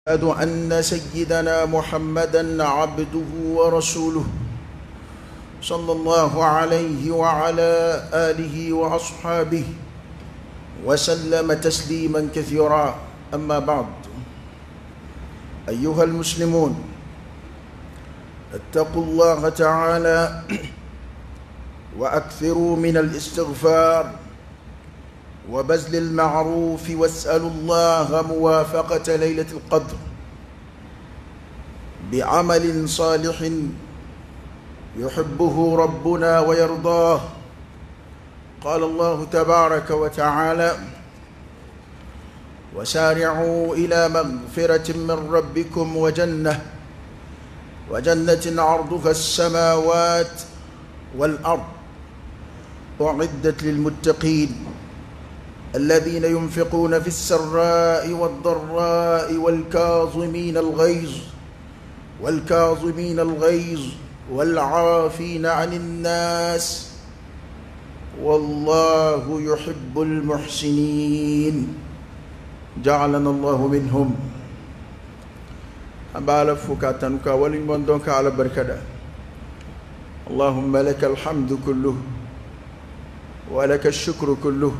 أشهد أن سيدنا محمدا عبده ورسوله صلى الله عليه وعلى آله وأصحابه وسلم تسليما كثيرا. أما بعد، أيها المسلمون، اتقوا الله تعالى وأكثروا من الاستغفار وبذل المعروف، واسألوا الله موافقة ليلة القدر بعمل صالح يحبه ربنا ويرضاه. قال الله تبارك وتعالى: وسارعوا إلى مغفرة من ربكم وجنة عرضها السماوات والأرض أعدت للمتقين الذين ينفقون في السراء والضراء والكاظمين الغيظ والعافين عن الناس والله يحب المحسنين. جعلنا الله منهم. أبالف فكاتنك ولمندونك على بركة. اللهم لك الحمد كله ولك الشكر كله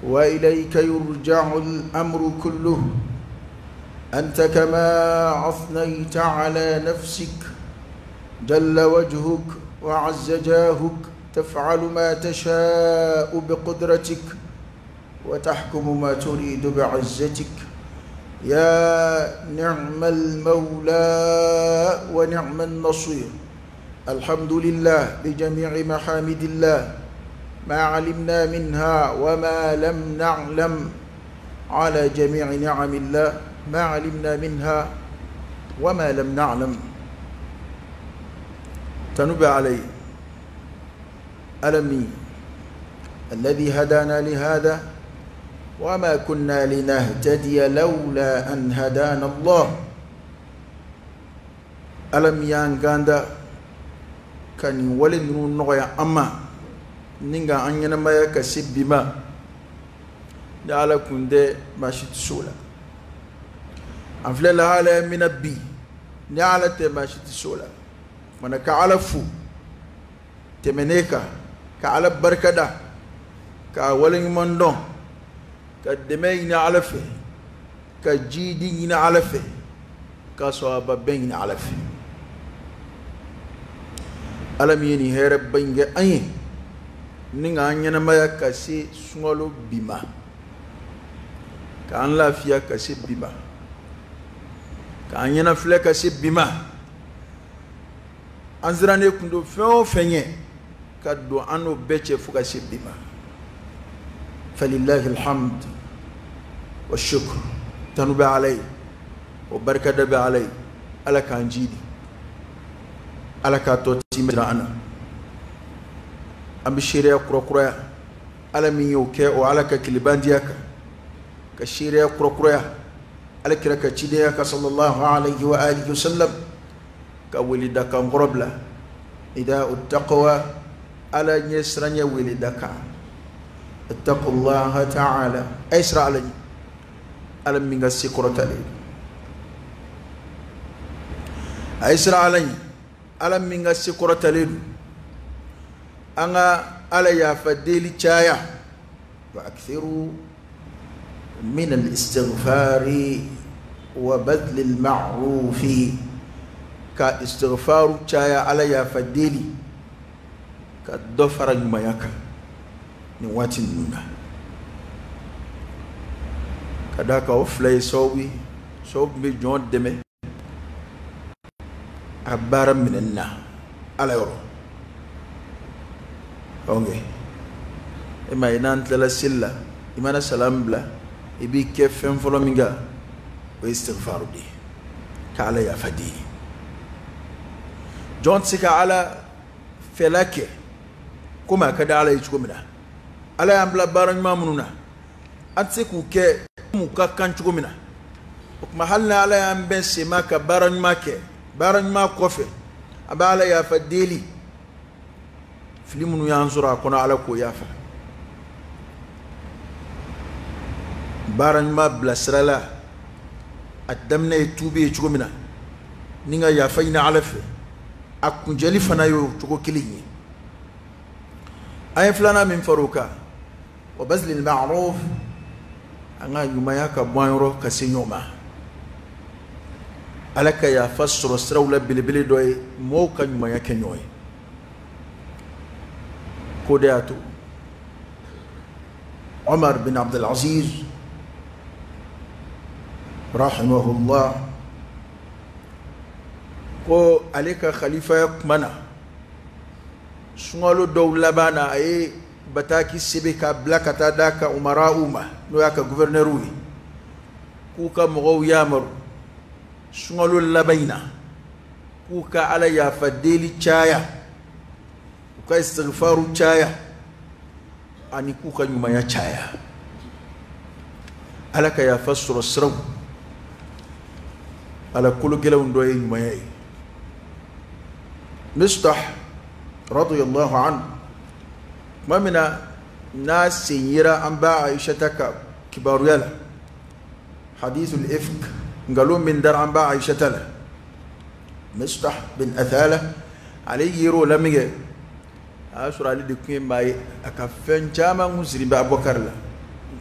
وإليك يرجع الأمر كله، أنت كما أثنيت على نفسك جل وجهك وعز جاهك، تفعل ما تشاء بقدرتك وتحكم ما تريد بعزتك. يا نعم المولى ونعم النصير. الحمد لله بجميع محامد الله، ما علمنا منها وما لم نعلم، على جميع نعم الله ما علمنا منها وما لم نعلم. تنب علي ألمي الذي هدانا لهذا وما كنا لنهتدي لولا أن هدانا الله. ألم يانغاندا كان ولن نغيا أما ninga an ɲɛnamaya ka se bi ma, ni Ala kun tɛ maa si tɛ se o la. An filɛ lahalaya min na bi, ni Ala tɛ maa si tɛ se o la. Mana ka Ala fo tɛmɛnen kan, ka Ala barikada, ka waleɲuman dɔn, ka dɛmɛ ɲini Ala fɛ, ka jidi ɲini Ala fɛ, ka sɔrɔba bɛɛ ɲini Ala fɛ. Ala min ye nin hɛrɛba in kɛ an ye, ni k'an ɲɛnamaya ka se sunkalo bi ma, k'an lafiya ka se bi ma, k'an ɲɛnafilɛ ka se bi ma. An sirannen kun don fɛn o fɛn ɲɛ ka don an n'o bɛɛ cɛ fo ka se bi ma. Falilahi alhamd wa shukr. Tanu bɛ Ala ye, o barikada bɛ Ala ye. Ala k'an jidi, Ala k'a tɔ timɛ an na. An bɛ seereya kurakuraya, Ala min y'o kɛ o Ala ka tilebandiya kan, ka seereya kurakuraya Ala kira ka cidenya kan sallallahu alayhi wa alihi wa sallam, ka weledakan kɔrɔ bila nida'u taqwa, Ala ɲɛ siranɲɛ weledakan. Ittaqullaha ta'ala, a ye siran Ala ɲɛ, Ala min ka se kɔrɔtalen don. A ye siran Ala ɲɛ, Ala min ka se kɔrɔtalen don. An ka Ala yafa deli caya, wa akthiru min al-istighfari wa badli al-ma'rufi, ka istighfaru caya, Ala yafa deli, ka dɔ fara ɲumanya kan nin waati ninnu na. Ka d'a kan o fila ye sababu ye, sababu bɛ jɔn dɛmɛ a baara minɛni na Ala yɔrɔ. Ok, e ma ye n'an tilala seli la, i mana salam bila, i b'i kɛ fɛn fɔlɔ min kan, o ye istighfaru de ye, ka Ala yafa deli. Jɔn tɛ se ka Ala fɛla kɛ komi a ka di Ala ye cogo min na. Ala y'an bila baara ɲuman minnu na, an tɛ se k'u kɛ komi u ka kan cogo min na. O tuma hali ni Ala y'an bɛn sema ka baara ɲuman kɛ, baara ɲuman kɔfɛ an bɛ Ala yafa deli. Fili minnu y'an sɔrɔ a kɔnɔ, Ala k'o yafa. Baara ɲuman bilasira la, A daminɛ ye tuubi ye cogo min na ni ka yafa ɲini Ala fɛ, a kuncɛli fana y'o cogo kelen ye. An ye filanan min fara o kan, wa bazlil ma'ruf, an ka ɲumanya ka bɔ an yɔrɔ ka se ɲɔgɔn ma. Ala ka yafa sɔrɔ siraw la belebele dɔ ye mɔgɔw ka ɲumanya kɛ ɲɔgɔn ye. Ko de y'a to Omar bin Abdul Aziz rahimahullah ko ale ka khalifaya kuma na, sunkalo dɔw laban na, a ye bataki sɛbɛn k'a bila ka taa d'a ka umara'u ma, n'o y'a ka guvɛrnɛriw ye, k'u ka mɔgɔw yamaru sunkalo laban in na k'u ka Ala yafa deli caya, u ka istighfaru caya, ani k'u ka ɲumanya caya. Ala ka yafa sɔrɔ siraw ala kolo gɛlɛnw dɔ ye ɲumanya ye. Mistah radiyallahu anhu, tuma min na n'a sen yera an ba Aishata ka kibaruya la, hadithul ifk, nkalon min dara an ba Aishata la, Mistah bin Athala ale yer'o la min kɛ, a y'a sɔrɔ ale de tun ye maa ye, a ka fɛn caman kun siri bɛ Abubakar la.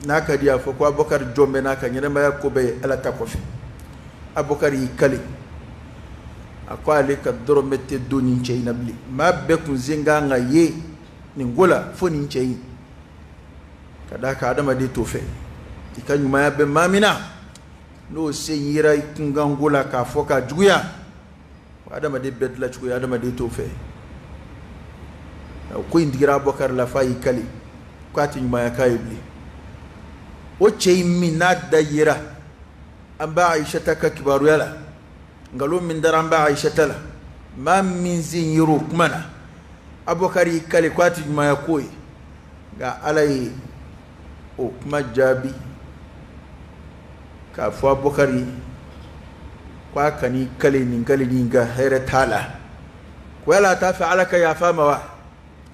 N'a ka di a fɔ ko Abubakar jɔn bɛ n'a ka ɲɛnamaya ko bɛɛ ye Ala ta kɔfɛ. Abubakar y'i kali, a ko ale ka dɔrɔmɛ tɛ don nin cɛ in na bilen. Maa bɛɛ kun sen kan ka ye nin ko la fo nin cɛ in, ka d'a kan adamaden t'o fɛ i ka ɲumanya bɛ maa min na, n'o sen yera i kunkanko la k'a fɔ k'a juguya. Adamaden bɛɛ dilancogo ye, adamaden t'o fɛ. Ko in digira Abubakar la f'a y'i kali k'a tɛ ɲumanya k'a ye bilen. O cɛ in min n'a da yera an ba Ayisata ka kibaruya la, nkalon min dara an ba Ayisata la, maa min sen yer'o kuma na, Abubakar y'i kali k'a tɛ ɲumanya k'o ye. Nka Ala ye o kuma jaabi k'a fɔ Abubakar ye k'a kan'i kali nin kali nin ka hɛrɛ t'a la. Ko yala a t'a fɛ Ala ka yafa ma wa?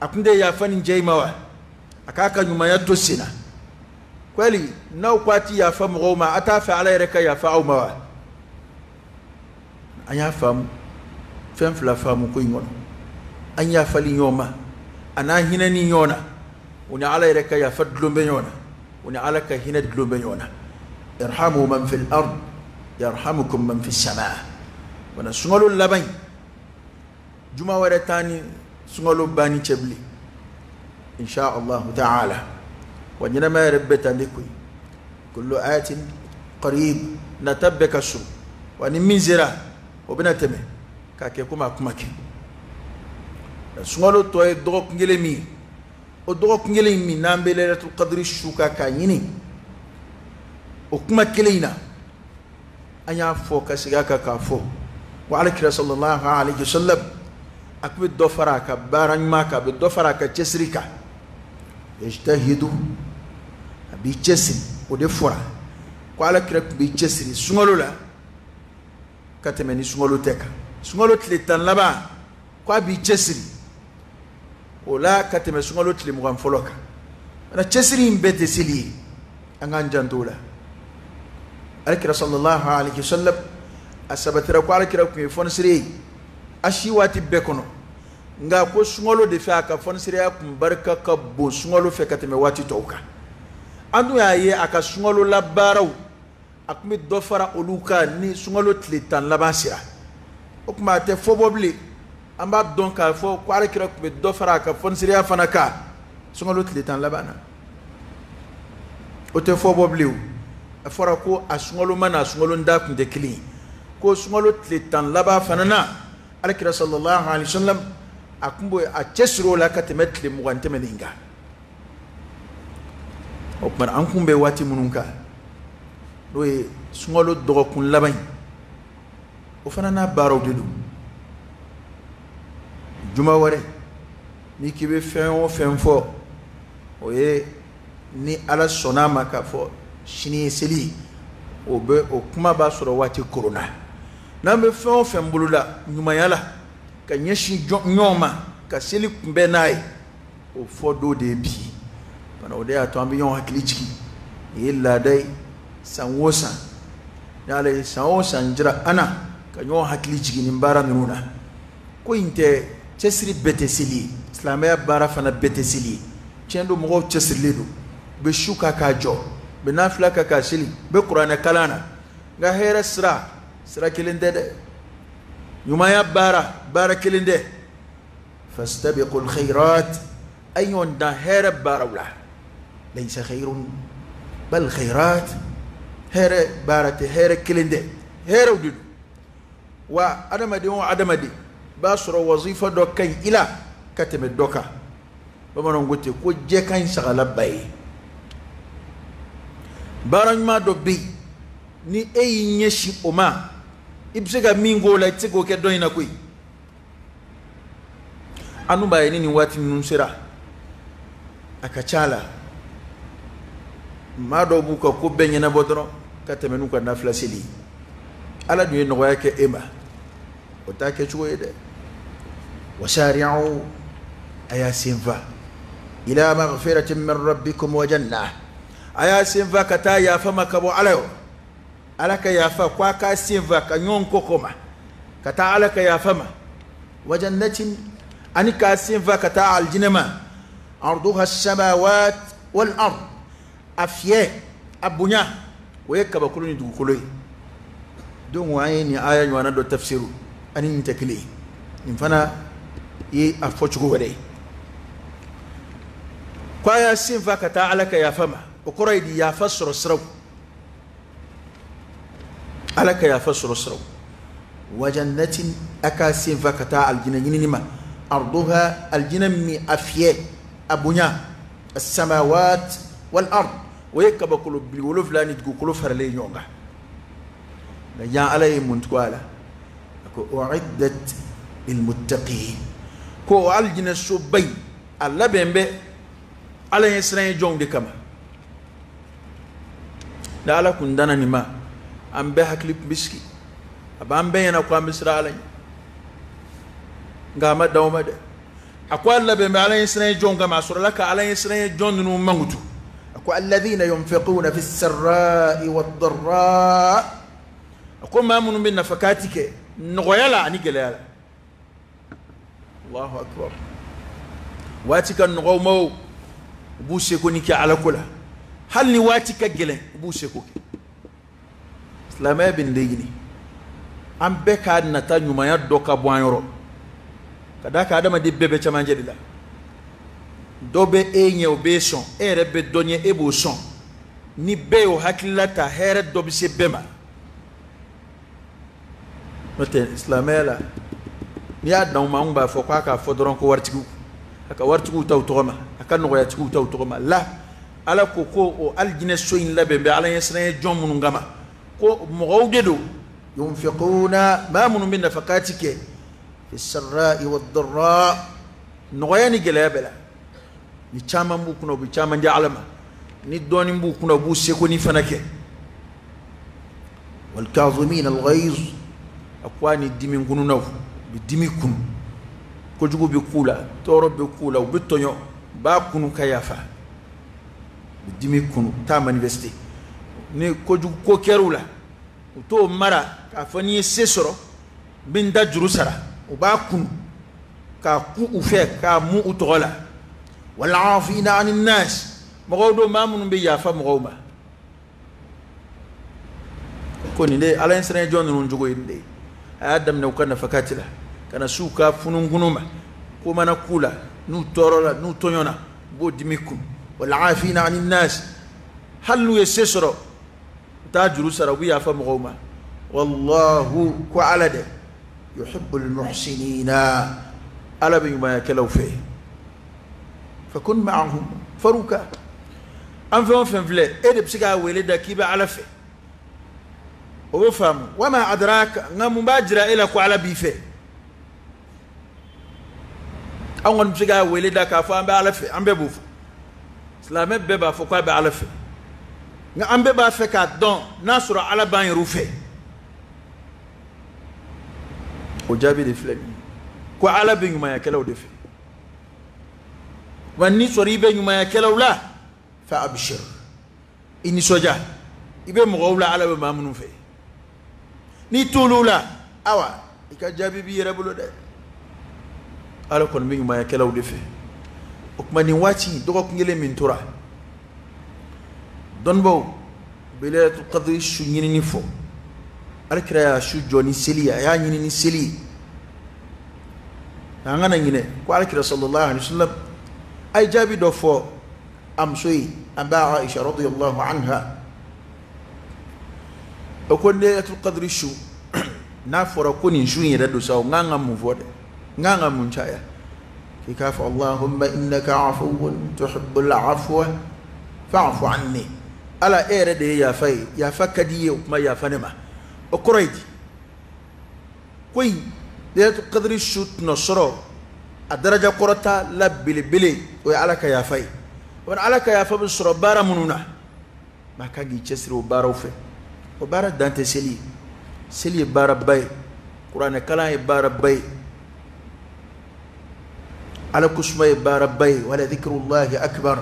A tun tɛ yafa nin cɛ in ma wa? A k'a ka ɲumanya to sen na. Ko yali n'aw ko a ti yafa mɔgɔw ma, a t'a fɛ Ala yɛrɛ ka yafa aw ma wa? An y'a faamu fɛn fila faamu ko in kɔnɔ, an yafali ɲɔgɔn ma a n'an hinɛni ɲɔgɔn na, o ni Ala yɛrɛ ka yafa dulon bɛ ɲɔgɔn na, o ni Ala ka hinɛ dulon bɛ ɲɔgɔn na. Irhamu man fil ard yarhamukum man fis sama. Wala sunkalo laban in, juma wɛrɛ t'an ni sunkalo banni cɛ bilen, insha allahu ta'ala. Wa ɲɛnamaya yɛrɛ bɛɛ tan de koyi, kullu atin qarib, nata bɛɛ ka surun, wa ni min sera o bɛna tɛmɛ k'a kɛ komi a kuma kɛ. Sunkalo tɔ ye dɔgɔkun kelen min ye, o dɔgɔkun kelen min n'an bɛ lailatul qadri su kan k'a ɲini, o kuma kelen in na an y'a fɔ ka segin a kan k'a fɔ ko Alakira sallallahu alaihi wasallam a tun bɛ dɔ fara a ka baara ɲuman kan, a bɛ dɔ fara a ka cɛsiri kan. Yajtahidu, a b'i cɛsiri, o de fɔra ko Alakira tun b'i cɛsiri sunkalo la ka tɛmɛ ni sunkalo tɛ kan. Sunkalo tile 10 laban ko a b'i cɛsiri o la ka tɛmɛ sunkalo tile 20 fɔlɔ kan. Nka cɛsiri in bɛɛ tɛ seli ye, an k'an janto o la. Alakira sallallahu alaihi wasallam a sabatira ko Alakira tun ye fɔnisere ye a si waati bɛɛ kɔnɔ, nka ko sunkalo de fɛ a ka fɔnisereya kun barika ka bon sunkalo fɛ ka tɛmɛ waati tɔw kan. An dun y'a ye a ka sunkalo la baaraw, a tun bɛ dɔ fara olu kan ni sunkalo tile 10 laban sera. O tuma a tɛ fɔ bɔ bilen, an b'a dɔn k'a fɔ ko Alakira tun bɛ dɔ fara a ka fɔnisereya fana kan sunkalo tile 10 laban na. O tɛ fɔ bɔ bilen o. A fɔra ko a sunkaloma n'a sunkalonda tun tɛ kelen ye, ko sunkalo tile 10 laban fana na Alakira sallallahu alaihi wasallam a tun b'o a cɛsiri o la ka tɛmɛ tile 20 tɛmɛnen kan. O tuma an kun bɛ waati minnu kan, n'o ye sunkalo dɔgɔkun laban ye, o fana n'a baaraw de don. Juma wɛrɛ n'i k'i bɛ fɛn o fɛn fɔ, o ye ni Ala sɔnna a ma k'a fɔ sini ye seli ye, o bɛ o kuma b'a sɔrɔ waati koronna. N'an bɛ fɛn o fɛn boloda ɲumanya la ka ɲɛsin ɲɔgɔn ma ka seli kunbɛn n'a ye, o fɔ don de ye bi. O de y'a to an bɛ ɲɔgɔn hakili jigin, nin ye laada ye san o san. Ni Ala ye san o san jira an na ka ɲɔgɔn hakili jigin nin baara ninnu na. Ko in tɛ cɛsiri bɛɛ tɛ seli ye, silamɛya baara fana bɛɛ tɛ seli ye. Tiɲɛ don, mɔgɔw cɛsirilen don, u bɛ su kan k'a jɔ, u bɛ nafila kan k'a seli, u bɛ kuranɛ kalan na. Nka hɛrɛ sira, sira kelen tɛ dɛ. Ɲumanya baara, baara kelen tɛ. Fastabiqul khairat, a ye ɲɔgɔn dan hɛrɛ baaraw la. Laysa khairun bal khairat, hɛrɛ baara tɛ, hɛrɛ kelen tɛ, hɛrɛw de don. Wa adamaden o adamaden b'a sɔrɔ wazifa dɔ ka ɲi i la ka tɛmɛ dɔ kan. Bamananw ko ten ko jɛ ka ɲi sagala ba ye. Baara ɲuman dɔ bɛ yen, ni e y'i ɲɛsin o ma, i bɛ se ka min k'o la, i tɛ se k'o kɛ dɔ in na koyi. An dun b'a ye ni nin waati ninnu sera, a ka ca la maa dɔw b'u ka ko bɛɛ ɲɛnabɔ dɔrɔn ka tɛmɛ n'u ka nafila seli ye. Ala dun ye nɔgɔya kɛ e ma, o t'a kɛcogo ye dɛ. Wasari'u, a y'a senfa, ila maghfiratin min rabbikum wa jannah, a y'a senfa ka taa yafa ma ka bɔ Ala yɔrɔ. Ala ka yafa, ko a k'a senfa ka ɲɔgɔn kɔkɔ ma ka taa Ala ka yafa ma. Wa jannatin, ani k'a senfa ka taa aljinɛ ma. Arduha samawat wal ard, a fiyɛ a bonya o ye kabakolo ni dugukolo ye. Donc an ye nin aya ɲɔgɔnna dɔ tafsiru, ani nin tɛ kelen ye, nin fana ye a fɔcogo wɛrɛ ye. Ko a y'a senfa ka taa Ala ka yafa ma, o kɔrɔ ye di? Yafa sɔrɔ siraw, Ala ka yafa sɔrɔ siraw. Wa jannatin, a k'a senfa ka taa aljinɛ ɲinini ma. Arduha, aljinɛ min a fiyɛ a bonya, as-samawat wal ard, o ye kabakolo 70 ni dugukolo faralen ɲɔgɔn kan. Nka yan Ala ye mun tugu a la? A ko uiddat lilmuttaqin, ko o aljinɛ soba in a labɛn bɛ Ala ɲɛ siran ye jɔnw de kama. Ni Ala kun danna nin ma, an bɛɛ hakili tun bɛ sigi, a b'an bɛɛ ɲɛna ko an bɛ siran Ala ɲɛ. Nka a ma dan o ma dɛ, a ko a labɛn bɛ Ala ɲɛ siran ye jɔnw kama. A sɔrɔla ka Ala ɲɛ siran ye jɔn ninnu mankutu. A ko alladhina yunfiquna fi sarra'i wad-dharra, a ko maa minnu bɛ nafakati kɛ nɔgɔya la ani gɛlɛya la. Allahu akbar. Waati ka nɔgɔ ma o, u b'u seko ni kɛ Ala ko la. Hali ni waati ka gɛlɛn, u b'u seko kɛ. Silamɛya bɛ nin de ɲini, an bɛɛ k'a nata ɲumanya dɔ ka bɔ an yɔrɔ, ka d'a kan adamaden bɛɛ bɛ cɛmancɛ de la. Dɔ bɛ e ɲɛ, o b'e sɔn, e yɛrɛ bɛ dɔ ɲɛ, e b'o sɔn. Ni bɛɛ y'o hakilila ta, hɛrɛ dɔ bɛ se bɛɛ ma. N'o tɛ silamɛya la, n'i y'a dan o ma, anw b'a fɔ k'a k'a fɔ dɔrɔn ko waritigiw, a ka waritigiw ta u tɔgɔ ma, a ka nɔgɔyatigiw ta u tɔgɔ ma. La, Ala ko ko o alijinɛ so in labɛn bɛ Ala ɲɛsiranɲɛ jɔn minnu kama, ko mɔgɔw de don, yunfiquna, maa minnu bɛ nafakati kɛ, fi sarra'i wad-dharra, nɔgɔya ni gɛlɛya bɛɛ la. Ni caman b'u kunna, u bɛ caman di Ala ma. Ni dɔɔnin b'u kunna, u b'u seko ni fana kɛ. Wal kaazimina al-ghayz, a ko a ni dimi kununaw, u bɛ dimi kunu, kojugu bɛ k'u la, tɔɔrɔ bɛ k'u la, u bɛ tɔɲɔ, u b'a kunu ka yafa, u bɛ dimi kunu, t'a manifester. Ni kojugu ko kɛr'u la, u t'o mara k'a fɔ n'i ye se sɔrɔ n bɛ n da juru sara, u b'a kunu k'a ku u fɛ, k'a mu u tɔgɔ la. Wal aafina anin nas, mɔgɔw don maa minnu bɛ yafa mɔgɔw ma. Ko nin de Ala ɲɛsiranɲɛ jɔn ninnu jogo ye nin de ye. A y'a daminɛ u ka nafakati la, ka na s'u ka fununkunu ma, ko mana k'u la, n'u tɔɔrɔ la, n'u tɔɲɔna, u b'o dimi kun. Wal aafina anin nas, hali n'u ye se sɔrɔ, u t'a juru sara, u bɛ yafa mɔgɔw ma. Wallahu, ko Ala dɛ, yuhibbul muhsinina, Ala bɛ ɲumanyakɛlaw fɛ. Fakun ma'ahum, far'u kan. An fɛn o fɛn filɛ, e de bɛ se k'a wele da k'i bɛ Ala fɛ, o bɛ faamu. Wama adraka, nka mun b'a jira e la ko Ala b'i fɛ? An kɔni bɛ se k'a wele da k'a fɔ an bɛ Ala fɛ, an bɛɛ b'o fɔ, silamɛ bɛɛ b'a fɔ k'a bɛ Ala fɛ, nka an bɛɛ b'a fɛ k'a dɔn n'a sɔrɔ Ala b'an yɛrɛw fɛ. O jaabi de filɛ nin ye, ko Ala bɛ ɲumanyakɛlaw de fɛ. Wa n'i sɔrɔ i bɛ ɲumanyakɛlaw la, fa abshir, i nisɔndiya, i bɛ mɔgɔw la Ala bɛ maa minnu fɛ. N'i t'olu la, awa i ka jaabi b'i yɛrɛ bolo dɛ. Ala kɔni bɛ ɲumanyakɛlaw de fɛ. O tuma nin waati dɔgɔkun kelen min tora, dɔnnibaw bɛ laylatul qadri su ɲinini fɔ. Alakira y'a su jɔ ni seli ye, a y'a ɲini ni seli ye. An kana ɲinɛ ko alakira sallallahu alaihi wa sallam a ye jaabi dɔ fɔ a muso ye, an ba Aisha radiyallahu anha. O ko laylatul qadri su, n'a fɔra ko nin su in yɛrɛ don sa, o n kan ka mun fɔ dɛ, n kan ka mun caya? K'i k'a fɔ allahumma innaka afuwwun tuhibbul afwa fa'fu anni. Ala, e yɛrɛ de ye yafa ye, yafa ka di i ye, o kuma yafa ne ma. O kɔrɔ ye di? Ko in laylatul qadri su tɔnɔ sɔrɔ, a daraja kɔrɔta la belebele, o ye Ala ka yafa ye. O Ala ka yafa bɛ sɔrɔ baara minnu na, maa kan k'i cɛsiri o baaraw fɛ. O baara dan tɛ seli ye. Seli ye baaraba ye, kuranɛ kalan ye baaraba ye, Ala kosuma ye baaraba ye, wala dhikrullahi akbar.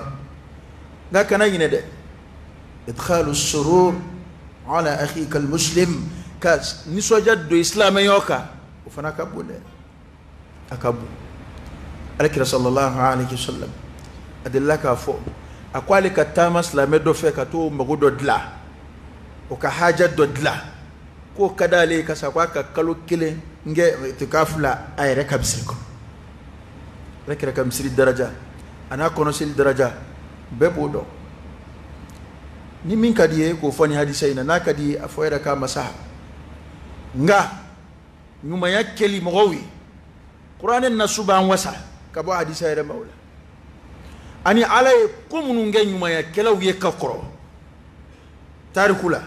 Nka kana ɲinɛ dɛ, idkhalu surur ala akhika almuslim, ka nisɔndiya don i silamɛɲɔgɔn kan, o fana ka bon dɛ, a ka bon. Alakira sallallahu alaihi wasallam a delila k'a fɔ, a ko ale ka taama silamɛ dɔ fɛ ka t'o mago dɔ dilan, o ka haja dɔ dilan, k'o ka d'ale ye ka sa k'a ka kalo kelen kɛ itikafu la a yɛrɛ ka misiri kɔnɔ. Alakira ka misiri daraja a n'a kɔnɔseli daraja, bɛɛ b'o dɔn. Ni min ka di ye k'o fɔ nin hadisa in na, n'a ka di ye a fɔ yɛrɛ k'a masaha. Nka ɲumanya kɛli mɔgɔw ye, kuranɛ nasu b'an wasa ka bɔ hadisa yɛrɛ ma o la. Ani Ala ye ko minnu kɛ ɲumanyakɛlaw ye ka kɔrɔ tariku la,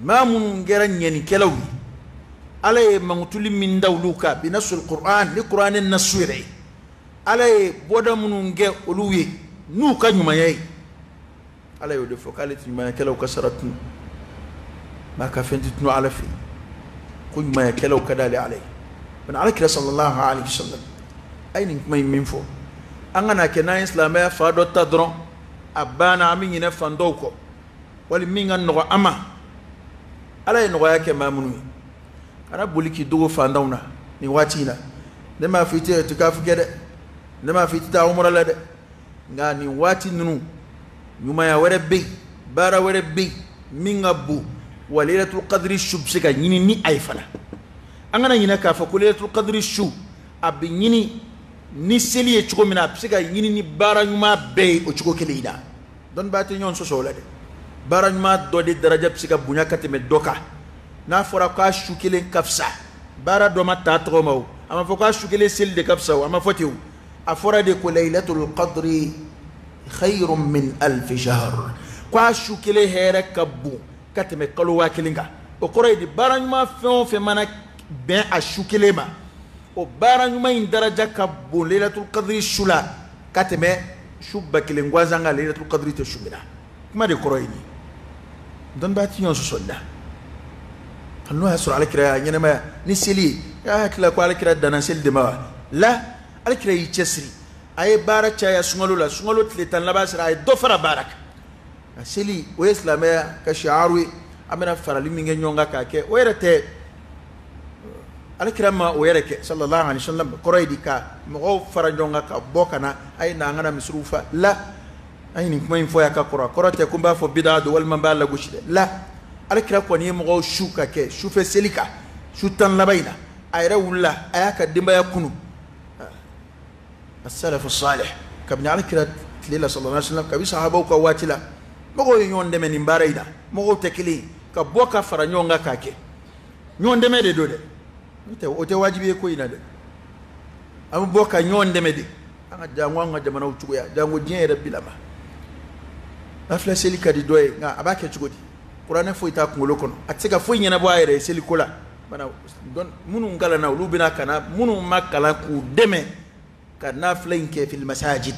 maa minnu kɛra ɲɛnikɛlaw ye, Ala ye mankutuli min da olu kan bi nasul Qur'an, ni kuranɛ nasu yɛrɛ ye, Ala ye bɔda minnu kɛ olu ye n'u ka ɲumanya ye, Ala y'o de fɔ k'ale tɛ ɲumanyakɛlaw ka sara tunu. Maa ka fɛn tɛ tunu Ala fɛ yen, ko ɲumanyakɛlaw ka d'ale Ala ye. Bana Alakira sallallahu alaihi wasallam a ye nin kuma in min fɔ, an kana kɛ n'an ye silamɛya fa dɔ ta dɔrɔn a banna, an bɛ ɲinɛ fan dɔw kɔ, wali min ka nɔgɔ an ma. Ala ye nɔgɔya kɛ maa minnu ye, kana boli k'i dogo fantanw na nin waati in na. Ne m'a fɔ i tɛ itikafu kɛ dɛ, ne m'a fɔ i tɛ taa umura la dɛ, nka nin waati ninnu ɲumanya wɛrɛ bɛ yen, baara wɛrɛ bɛ yen min ka bon, wa laylatul qadri su bɛ se ka ɲini ni a ye fana. An kana ɲinɛ k'a fɔ ko laylatul qadri su a bɛ ɲini ni seli ye cogo min na, a bɛ se ka ɲini ni baara ɲuman bɛɛ ye o cogo kelen in na. Dɔnnibaa tɛ ɲɔgɔn sɔsɔ o la dɛ. Baara ɲuman dɔ de daraja bɛ se ka bonya ka tɛmɛ dɔ kan. N'a fɔra k'a su kelen ka fisa, baara dɔ ma ta tɔgɔ ma o, a ma fɔ k'a su kelen seli de ka fisa o, a ma fɔ ten o. A fɔra de ko laylatul qadri khayrun min alfi shahr, k'a su kelen hɛrɛ ka bon ka tɛmɛ kalo 1000 kan. O kɔrɔ ye di, baara ɲuman fɛn o fɛn mana bɛn a su kelen ma, o baara ɲuman in daraja ka bon laylatul qadri su la ka tɛmɛ su 1000 gansan kan laylatul qadri tɛ su min na. Kuma de kɔrɔ ye nin ye. Dɔnnibaa ti ɲɔgɔn sɔsɔ nin na. Hali n'o y'a sɔrɔ Alakira y'a ɲɛnɛmaya ni seli ye, y'a hakili la ko Alakira danna seli de ma wa? La, Alakira y'i cɛsiri, a ye baara caya sunkalo la, sunkalo tile 10 laban sera, a ye dɔ fara baara kan. Nka seli o ye silamɛya ka siyaru ye, an bɛna farali min kɛ ɲɔgɔn kan k'a kɛ, o yɛrɛ tɛ Alakira ma o yɛrɛ kɛ sallallahu alaihi wasallam. Kɔrɔ ye di, ka mɔgɔw fara ɲɔgɔn kan ka bɔ ka na, a ye na an kana misiriw fa la. An ye nin kuma in fɔ yan ka kɔrɔ, a kɔrɔ tɛ ko n b'a fɔ bida don walima n b'a lagosi dɛ. La, Alakira kɔni ye mɔgɔw su ka kɛ sufɛ seli kan, su 10 laban in na, a yɛrɛ wulila, a y'a ka denbaya kunu. As-salafu salih, kabini Alakira tile la sallallahu alaihi wasallam, kabi sahabaw ka waati la, mɔgɔw ye ɲɔgɔn dɛmɛ nin baara in na. Mɔgɔw tɛ kelen ye, ka bɔ ka fara ɲɔgɔn kan k'a kɛ, ɲɔgɔn dɛmɛ de don dɛ, n'o tɛ o tɛ wajibi ye ko in na dɛ. An bɛ bɔ ka ɲɔgɔn dɛmɛ de, an ka jango an ka jamanaw cogoya, jango diɲɛ yɛrɛ bilama. Nafila seli ka di dɔ ye, nka a b'a kɛ cogo di? Kuranɛ foyi t'a kunkolo kɔnɔ, a tɛ se ka foyi ɲɛnabɔ a yɛrɛ ye seliko la. Bana minnu kalanna, olu bɛna ka na minnu ma kalan k'u dɛmɛ ka nafila in kɛ fil masajid.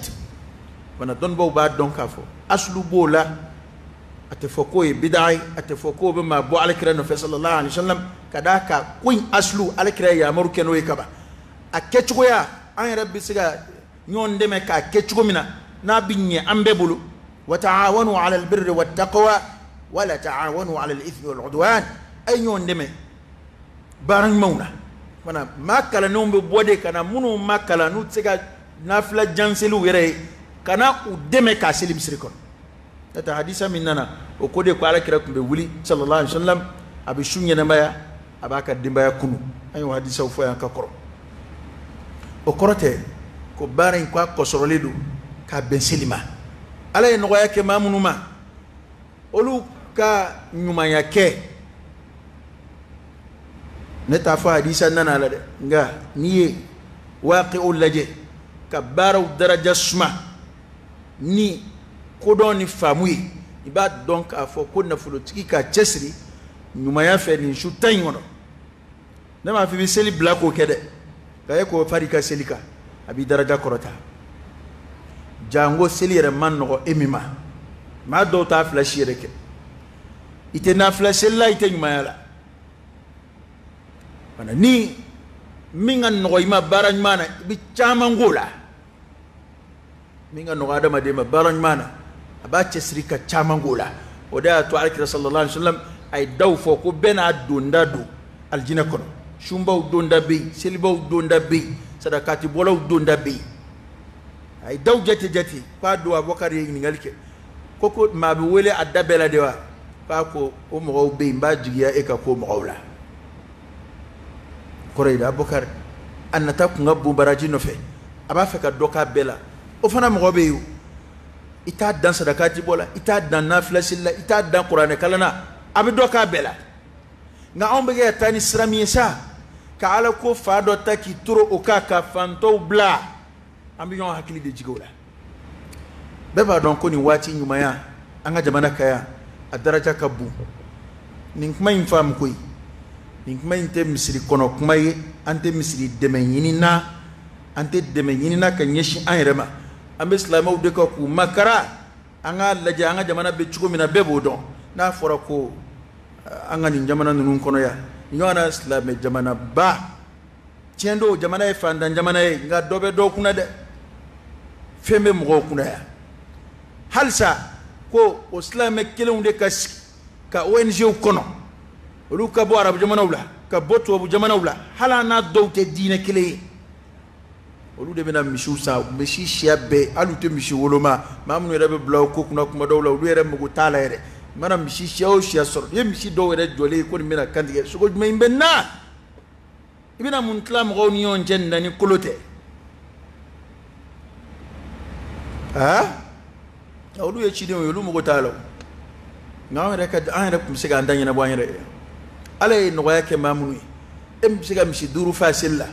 Bana dɔnnibaw b'a dɔn k'a fɔ asulu b'o la, a tɛ fɔ k'o ye bida ye, a tɛ fɔ k'o bɛ maa bɔ Alakira nɔfɛ sallallahu alaihi wasallam, ka d'a kan ko in asulu Alakira ye yamaru kɛ n'o ye kaban. A kɛcogoya an yɛrɛ bɛ se ka ɲɔgɔn dɛmɛ k'a kɛ cogo min na, n'a bɛ ɲɛ an bɛɛ bolo. Wa ta'awanu ala albirri wattaqwa wala ta'awanu ala al-ithmi wal udwan. A ye ɲɔgɔn dɛmɛ baara ɲumanw na fana. Maa kalannenw bɛ bɔ de ka na minnu ma kalan, n'u tɛ se ka nafila janseliw yɛrɛ ye, ka na u dɛmɛ k'a seli misiri kɔnɔ. N'o tɛ, hadisa min nana o ko de ko Ala kira tun bɛ wuli, sallallahu alaihi wa sallam, a bɛ su ɲɛnamaya, a b'a ka denbaya kunu. An y'o hadisaw fɔ yan ka kɔrɔ. O kɔrɔ tɛ ko baara in ko a kɔsɔrɔlen don k'a bɛn seli ma. Ala ye nɔgɔya kɛ maa minnu ma, olu ka ɲumanya kɛ. Ne t'a fɔ hadisa nana a la dɛ, nka n'i ye waaqi'u lajɛ ka baaraw daraja suma ni kodɔn ni faamu ye, i b'a dɔn k'a fɔ ko nafolotigi k'a cɛsiri ɲumanya fɛ nin su 10 in kɔnɔ. Ne m'a fɔ i bɛ seli bila k'o kɛ dɛ, nka e k'o fari ka seli kan, a b'i daraja kɔrɔta. Jango seli yɛrɛ man nɔgɔ e min ma, maa dɔw t'a fila si yɛrɛ kɛ. I tɛ nafila seli la, i tɛ ɲumanya la fana. Ni min ka nɔgɔ i ma baara ɲuman na, i bɛ caman k'o la. Min ka nɔgɔ adamaden ma baara ɲuman na, a b'a cɛsiri ka caman k'o la. O de y'a to Alakira sallallahu alaihi wa sallam a ye daw fɔ ko bɛɛ n'a donda don alijinɛ kɔnɔ. Sunbaw donda bɛ yen, selibaw donda bɛ yen, sadakatibɔlaw donda bɛ yen. A ye daw jate jate k'a don. Abubakar ye ɲininkali kɛ ko maa bɛ wele a da bɛɛ la de wa? K'a ko o mɔgɔw bɛ yen, n b'a jigiya e ka ko mɔgɔw la. Kɔrɔ ye di? Abubakar a nata kun ka bon baraji nɔfɛ, a b'a fɛ ka dɔ k'a bɛɛ la. O fana mɔgɔ bɛ yen o, i t'a dan sadakati bɔ la, i t'a dan nafila seli la, i t'a dan kuranɛ kalan na, a bɛ dɔ k'a bɛɛ la. Nka anw bɛ kɛ ka taa ni sira min ye sa, ka Ala ko fa dɔ ta k'i toro o kan ka fantɔw bila, an bɛ ɲɔgɔn hakili de jigin o la. Bɛɛ b'a dɔn ko nin waati ɲumanya an ka jamana ka yan, a daraja ka bon. Nin kuma in faamu koyi, nin kuma in tɛ misiri kɔnɔ kuma ye. An tɛ misiri dɛmɛ ɲini na, an tɛ dɛmɛ ɲini na ka ɲɛsin an yɛrɛ ma. An bɛ silamɛw de kan k'u makara. An k'a lajɛ, an ka jamana bɛ cogo min na, bɛɛ b'o dɔn. N'a fɔra ko an ka nin jamana ninnu kɔnɔ yan, ɲɔgɔn na silamɛ jamanaba, tiɲɛ don, jamana ye fantan jamana ye, nka dɔ bɛ dɔw kunna dɛ, fɛn bɛ mɔgɔw kunna yan halisa. Ko o silamɛ kelenw de ka sigi ka ONG kɔnɔ, olu ka bɔ arabu jamanaw la, ka bɔ tubabu jamanaw la, hali an n'a dɔw tɛ diinɛ kelen ye, olu de bɛna misiw san, misi siya bɛɛ. Hali u tɛ misi woloma, maa minnu yɛrɛ bɛ bila o ko kunna kuma dɔw la, olu yɛrɛ mago t'a la yɛrɛ. I mana misi siya o siya sɔrɔ, i ye misi dɔw yɛrɛ jɔlen ye ko nin bɛna kantigɛ sogo jumɛn in bɛ na, i bɛna mun tila mɔgɔw ni ɲɔgɔn cɛ nin na ni kolo tɛ? Aa, olu ye cidenw ye, olu mago t'a la. Nka an yɛrɛ ka an yɛrɛ tun bɛ se k'an ta ɲɛnabɔ an yɛrɛ ye. Ala ye nɔgɔya kɛ maa minnu ye, e bɛ se ka misi 5 fa seli la,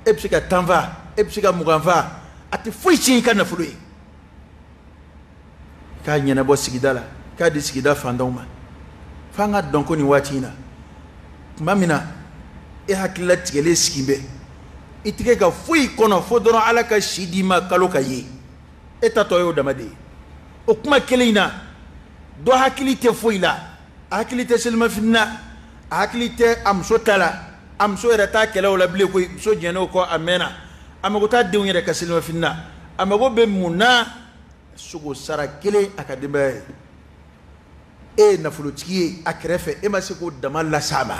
e bɛ se ka 10 fa, e bɛ se ka 20 fa, a tɛ foyi tiɲɛ i ka nafolo ye. K'a ɲɛnabɔ sigida la, k'a di sigida fantanw ma. F'an ka dɔn ko nin waati in na, tuma min na e hakilila tigɛlen sigi bɛ, i tɛ ka foyi kɔnɔ fo dɔrɔn Ala ka si d'i ma kalo ka ye, e ta tɔ y'o dama de ye. O kuma kelen in na, dɔ hakili tɛ foyi la, a hakili tɛ selimafini na, a hakili tɛ a muso ta la, a muso yɛrɛ t'a kɛlɛ o la bilen koyi, muso jɛn'o kɔ a mɛnna. A mago t'a denw yɛrɛ ka selimafini na. A mago bɛ mun na? Sogo sara kelen a ka denbaya ye. E ye nafolotigi ye a kɛrɛfɛ, e ma se k'o dama las'a ma.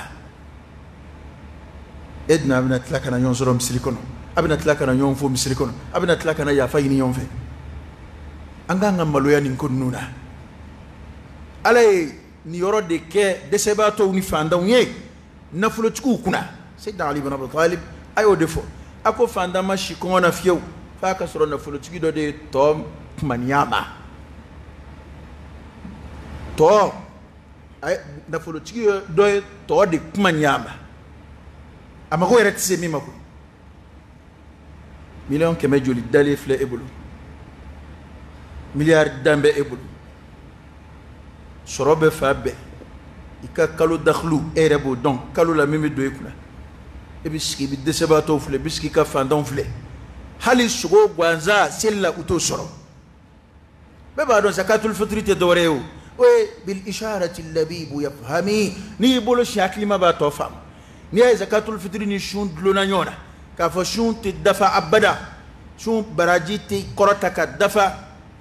E dun a bɛna tila ka na ɲɔgɔn sɔrɔ misiri kɔnɔ, a bɛna tila ka na ɲɔgɔn fo misiri kɔnɔ, a bɛna tila ka na yafa ɲini ɲɔgɔn fɛ. An k'an ka maloya nin ko ninnu na. Ala ye nin yɔrɔ de kɛ dɛsɛbaatɔw ni fantanw ye nafolotigiw kunna. Seyidina Ali bin Abi Talib a y'o de fɔ, a ko fantan ma si kɔngɔ na fiyewu f'a ka sɔrɔ nafolotigi dɔ de ye tɔ kumaniya ma. Tɔ nafolotigi dɔ ye tɔ de kumaniya ma, a mago yɛrɛ tɛ se min ma koyi. 100 miliyɔn joli dalen filɛ e bolo, miliyari dan bɛ e bolo, sɔrɔ bɛ fan bɛɛ. I ka kalo dakhlu, e yɛrɛ b'o dɔn, kalo la min bɛ don e kunna. E bɛ sigi, i bɛ dɛsɛbaatɔw filɛ, i bɛ sigi ka fantanw filɛ, hali sogo gansan seli la u t'o sɔrɔ. Bɛɛ b'a dɔn zakatul fitiri tɛ dɔwɛrɛ ye o, o ye bil isharati labibu yafhami. N'i y'i bolo si, hakilima b'a tɔ faamu. N'i y'a ye zakatul fitiri ni sun dulonna ɲɔgɔn na, k'a fɔ sun tɛ dafa abada, sun baraji tɛ kɔrɔta ka dafa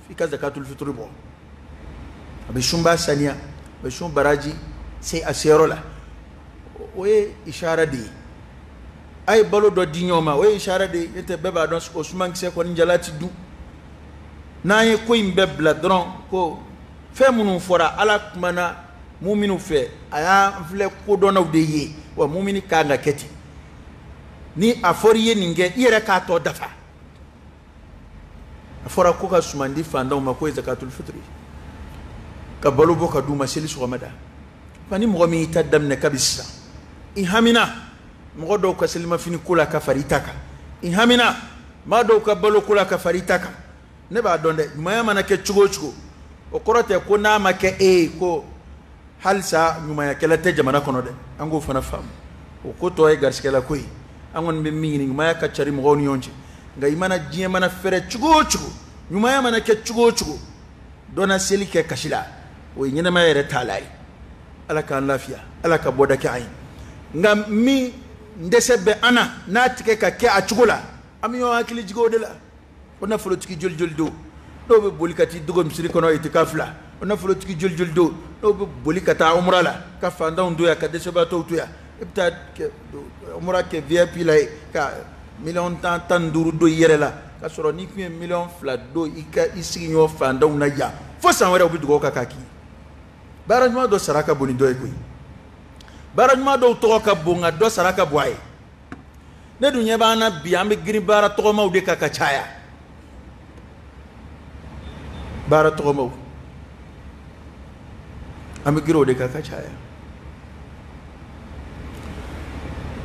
f'i ka zakatul fitiri bɔ. A bɛ sunba saniya, a bɛ sun baraji se a seyɔrɔ la. o ye ishara de ye. A ye balo dɔ di ɲɔgɔn ma, o ye ishara de ye. N'o tɛ bɛɛ b'a dɔn o sumankisɛ kɔni jala ti dun. N'an ye ko in bɛɛ bila dɔrɔn, ko fɛn minnu fɔra Ala kumana muminu fɛ, a y'an filɛ kodɔnnaw de ye, wa mumini kan ka kɛ ten. Ni a fɔra i ye nin kɛ, i yɛrɛ k'a tɔ dafa. A fɔra ko ka suman di fantanw ma, k'o ye zakatul fitiri, ka balo bɔ ka d'u ma seli sɔgɔmada. Fa ni mɔgɔ min y'i ta daminɛ kabi sisan, i hamina mɔgɔ dɔw ka selimafini ko la ka fara i ta kan, i hamina maa dɔw ka balo ko la ka fara i ta kan. Ne b'a dɔn dɛ, ɲumanya mana kɛ cogo o cogo, o kɔrɔ tɛ ko n'a ma kɛ e ye ko halisa ɲumanyakɛla tɛ jamana kɔnɔ dɛ. An k'o fana faamu, o ko tɔ ye garisigɛla ko ye. An kɔni bɛ min ɲini, ɲumanya ka cari mɔgɔw ni ɲɔgɔn cɛ. Nka i mana diɲɛ mana fɛrɛ cogo o cogo, ɲumanya mana kɛ cogo o cogo, dɔ na seli kɛ kasi la, o ye ɲɛnamaya yɛrɛ taalan ye. Ala k'an lafiya, Ala ka bɔda kɛ an ye. Nka min dɛsɛ bɛ an na, n'a tigɛ ka kɛ a cogo la, an bɛ ɲɔgɔn hakili jigin o de la. O nafolotigi joli joli don, dɔw bɛ boli ka t'i dogo misiri kɔnɔ itikafu la. O nafolotigi joli joli don, dɔw bɛ boli ka taa umura la, ka fantanw to yan, ka dɛsɛbaatɔw to yan. E bɛ taa umura kɛ VIP la ye, ka miliyɔn tan 15 don i yɛrɛ la, k'a sɔrɔ n'i tun ye miliyɔn 2 don i ka i sigiɲɔgɔn fantanw na yan, fo san wɛrɛ u bɛ dugawu k'a k'i ye. Baara ɲuman dɔ sara ka bon ni dɔ ye koyi. Baara ɲuman dɔw tɔgɔ ka bon, nka dɔ sara ka bon a ye. Ne dun ɲɛ b'an na bi, an bɛ girin baara tɔgɔmaw de kan ka caya. Baara tɔgɔmaw, an bɛ girin o de kan ka caya.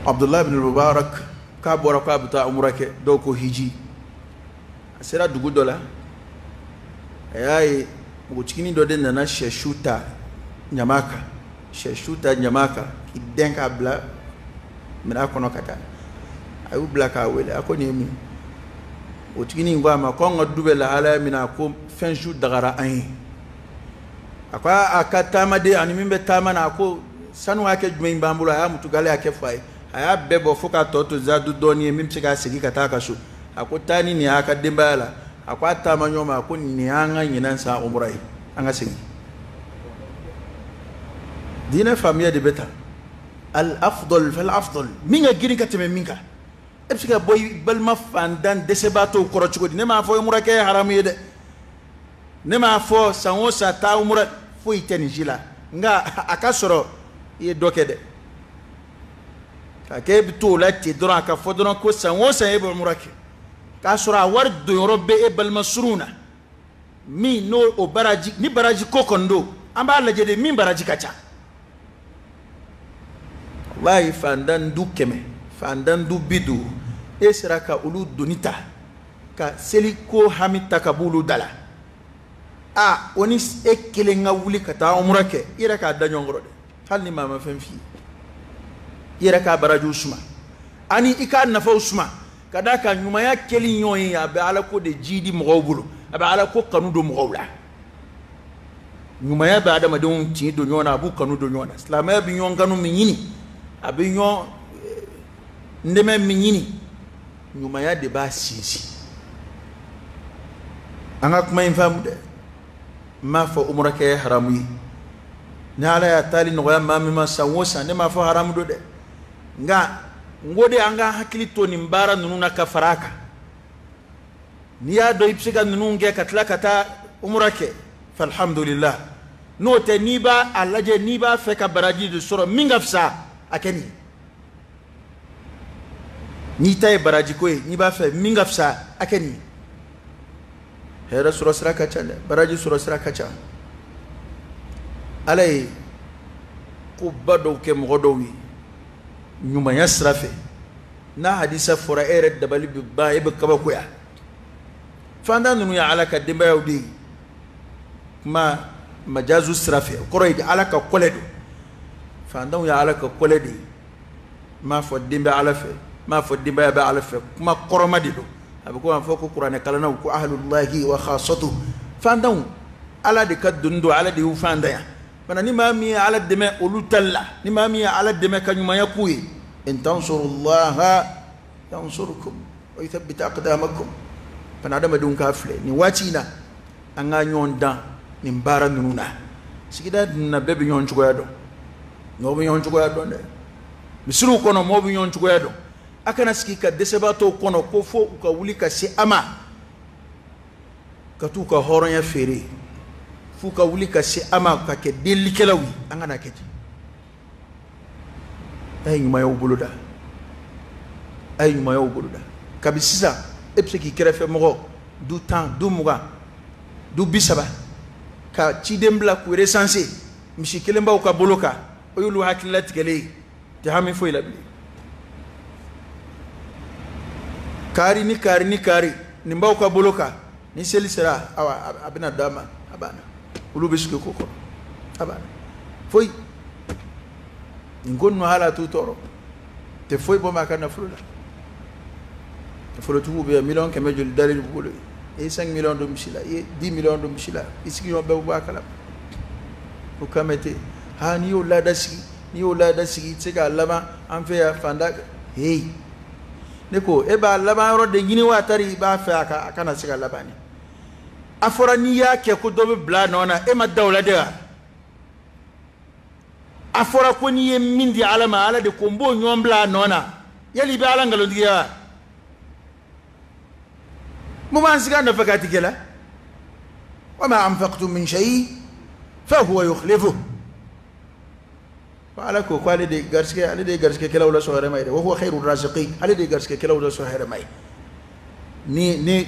Abdullah ibn Mubarak k'a bɔra k'a bɛ taa umura kɛ, dɔw ko hiji. A sera dugu dɔ la, a y'a ye npogotiginin dɔ de nana sɛsu ta ɲama kan, sɛsu ta ɲama kan, k'i dɛn k'a bila minɛn kɔnɔ ka taa. A y'u bila k'a wele, a ko nin ye mun ye? Npogotiginin ko a ma ko anw ka du bɛ lahalaya min na, a ko fɛn su dagara an ye. A ko a ka taamaden ani min bɛ taama na, a ko sanu hakɛ jumɛn b'an bolo? A y'a mutukale hakɛ fɔ a ye, a y'a bɛɛ bɔ fo k'a tɔ to zadu dɔɔni ye min bɛ se k'a segin ka taa a ka so. A ko taa ni nin y'a ka denbaya la. A ko a taama ɲɔgɔn ma, a ko nin y'an ka ɲinan san umura ye, an ka segin. Diinɛ faamuya de bɛ tan. Al afdal fal afdal, min ka girin ka tɛmɛ min kan. E bɛ se ka bɔ i balima fantan dɛsɛbaatɔw kɔrɔ cogo di? Ne m'a fɔ umura kɛ ye haramu ye dɛ, ne m'a fɔ san o san taa umura, foyi tɛ nin si la, nka a ka sɔrɔ i ye dɔ kɛ dɛ. K'a kɛ e bɛ to o la ten dɔrɔn, a ka fɔ dɔrɔn ko san o san e bɛ umura kɛ, k'a sɔrɔ a wari donyɔrɔ bɛ e balima surunw na, min n'o o baraji, ni baraji ko kɔni don, an b'a lajɛ de min baraji ka ca. Walayi fantan du 100, fantan du 50, e sera ka olu doni ta, ka seliko hami ta ka b'olu da la. A o ni e kelen ka wuli ka taa umura kɛ, i yɛrɛ k'a da ɲɔgɔn kɔrɔ dɛ, hali ni maa ma fɛn f'i ye, i yɛrɛ k'a barajiw suma, ani i k'a nafaw suma. Ka d'a kan ɲumanya kɛli ɲɔgɔn ye, a bɛ Ala ko de jiidi mɔgɔw bolo, a bɛ Ala ko kanu don mɔgɔw la. Ɲumanya bɛ adamadenw tin don ɲɔgɔn na, a b'u kanu don ɲɔgɔn na. Silamɛya bɛ ɲɔgɔn kanu min ɲini, a bɛ ɲɔgɔn dɛmɛ min ɲini, ɲumanya de b'a sinsin. An ka kuma in faamu dɛ. N m'a fɔ umura kɛ ye haramu ye. Ni Ala y'a taali nɔgɔya maa min ma san o san, ne m'a fɔ haramu don dɛ, nka n ko de an ka hakili to nin baara ninnu na ka fara a kan. N'i y'a dɔn i bɛ se ka ninnu kɛ ka tila ka taa umura kɛ, falhamdulillah. N'o tɛ, n'i b'a a lajɛ, n'i b'a fɛ ka baraji de sɔrɔ min ka fisa, a kɛ nin ye. N'i ta ye baraji ko ye, n'i b'a fɛ min ka fisa, a kɛ nin ye. Hɛrɛ sɔrɔ sira ka ca dɛ, baraji sɔrɔ sira ka ca. Ala ye koba dɔw kɛ mɔgɔ dɔw ye ɲumanya sira fɛ. N'a hadisa fɔra, e yɛrɛ dabali bɛ ban, e bɛ kabakoya. Fantan ninnu ye Ala ka denbayaw de ye. Kuma majazu sira fɛ, o kɔrɔ ye di, Ala ka kɔlɛ don. Fantanw ye Ala ka kɔlɛ de ye. N m'a fɔ den bɛ Ala fɛ, n m'a fɔ denbaya bɛ Ala fɛ, kuma kɔrɔma de don. A bɛ komi a fɔ ko kuranɛ kalannaw ko ahlullahi wa khasatu. Fantanw, Ala de ka doni don, Ala de y'u fantanya. Fana ni maa min ye Ala dɛmɛ olu tali la, ni maa min ye Ala dɛmɛ ka ɲumanya k'u ye, in tansurullaha yansurukum wa yuthabbit aqdamakum. Fana adamadenw k'a filɛ nin waati in na, an ka ɲɔgɔn dan nin baara ninnu na. Sigida ninnu na, bɛɛ bɛ ɲɔgɔn cogoya dɔn, mɔgɔ bɛ ɲɔgɔn cogoya dɔn dɛ. Misiriw kɔnɔ mɔgɔw bɛ ɲɔgɔn cogoya dɔn. A kana sigi ka dɛsɛbaatɔw kɔnɔ ko fo u ka wuli ka se a ma ka t'u ka hɔrɔnya feere, f'u ka wuli ka se a ma ka kɛ delilikɛlaw ye. An kana kɛ ten. A ye ɲumanyaw boloda, a ye ɲumanyaw boloda. Kabi sisan e bɛ se k'i kɛrɛfɛ mɔgɔ du 10, du 20, du 30 ka ciden bila k'u recenser misi kelen b'aw ka bolo kan, o y'olu hakilila tigɛlen ye, tɛ hami foyi la bilen. Kaari ni kaari ni kaari nin b'aw ka bolo kan, ni seli sera awa a bɛna d'a ma, a banna. Olu bɛ sigi ko kɔrɔ, a banna. Foyi nin ko ninnu hali a t'u tɔɔrɔ, tɛ foyi bɔ maa ka nafolo la. Nafolotigiw bɛ yan, 100 000 000 joli dalen b'u bolo. I ye 5 millions don misi la, i ye 10 millions don misi la, i sigiɲɔgɔn bɛɛ bɛ bɔ a kalama. O kan bɛ ten. Ha, n'i y'o laada sigi, n'i y'o laada sigi, i tɛ se k'a laban an fɛ yan fanda. Heyi, ne ko e b'a laban yɔrɔ de ɲini wa tari i b'a fɛ a kana se ka laban de. A fɔra n'i y'a kɛ ko dɔ bɛ bila a nɔ na, e ma da o la de wa? A fɔra ko n'i ye min di Ala ma, Ala de ko n b'o ɲɔgɔn bila a nɔ na. Yali i bɛ Ala nkalontigiya wa? Mun b'an sigi a nɔfɛ k'a ti kɛ la? Wa ma anfaqtum min shay fa huwa yukhlifuh. Ko Ala ko k'ale de garisɛgɛ, ale de ye garisɛgɛkɛlaw la sɔn hɛrɛma ye dɛ. Wa huwa khairu raziqin, ale de ye garisɛgɛkɛlaw la sɔn hɛrɛma ye. Ni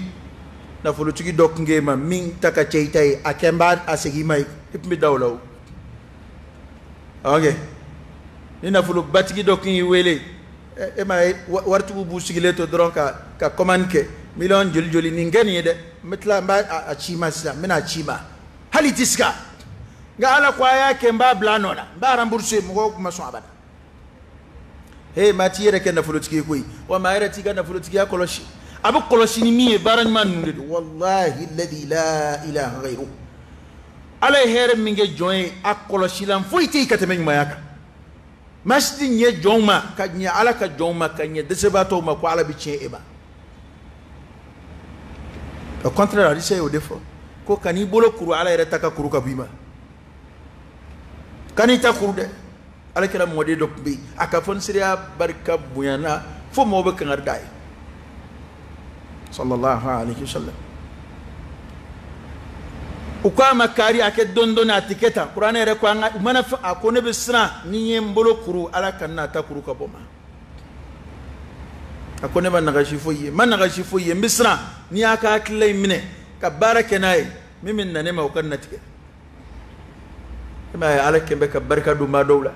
nafolotigi dɔ tun k'e ma min ta ka cɛ i ta ye, a kɛ n b'a a segin i ma ye, i tun bɛ da o la o. Ok, ni nafolobatigi dɔ tun y'i wele, e m'a ye waritigiw b'u sigilen to dɔrɔn ka commande kɛ miliyɔn joli joli, nin kɛ nin ye dɛ, n bɛ tila n b'a a ci i ma sisan, n bɛna a ci i ma, hali i tɛ siga. Nka Ala ko a y'a kɛ n b'a bila a nɔ na, n b'a rembourser, mɔgɔw tun ma sɔn abada. He, maa t'i yɛrɛ kɛ nafolotigi ye koyi, wa maa yɛrɛ t'i ka nafolotigiya kɔlɔsi. A bɛ kɔlɔsi ni min ye, baara ɲuman ninnu de don. Walahi alladhi la ilaha ghayruhu, Ala ye hɛrɛ min kɛ jɔn ye, a kɔlɔsilan foyi tɛ yen ka tɛmɛ ɲumanya kan. Maa si tɛ ɲɛ jɔnw ma ka ɲɛ Ala ka jɔnw ma ka ɲɛ dɛsɛbaatɔw ma ko Ala bɛ tiɲɛ e ma. Au contraire, hadisa y'o de fɔ ko kan'i bolo kuru, Ala yɛrɛ ta ka kuru ka bɔ i ma. Kan'i ta kuru dɛ. Ala kɛra mɔden dɔ tun bɛ yen, a ka fɔnisireya barika bonyana fo mɔgɔw bɛ kangari d'a ye, sallallahu alaihi wasallam. U ko a ma kaari a kɛ dɔɔni dɔɔni, a tɛ kɛ tan. Kuranɛ yɛrɛ ko an ka u mana fɛ, a ko ne bɛ siran ni n ye n bolo kuru, Ala ka n'a ta kuru ka bɔ ma. A ko ne ma nagasi foyi ye, n ma nagasi foyi ye, n bɛ siran n'i y'a ka hakilila in minɛ ka baara kɛ n'a ye, min bɛ na ne ma o ka natigɛ. E m'a ye Ala kɛn bɛ ka barika don maa dɔw la,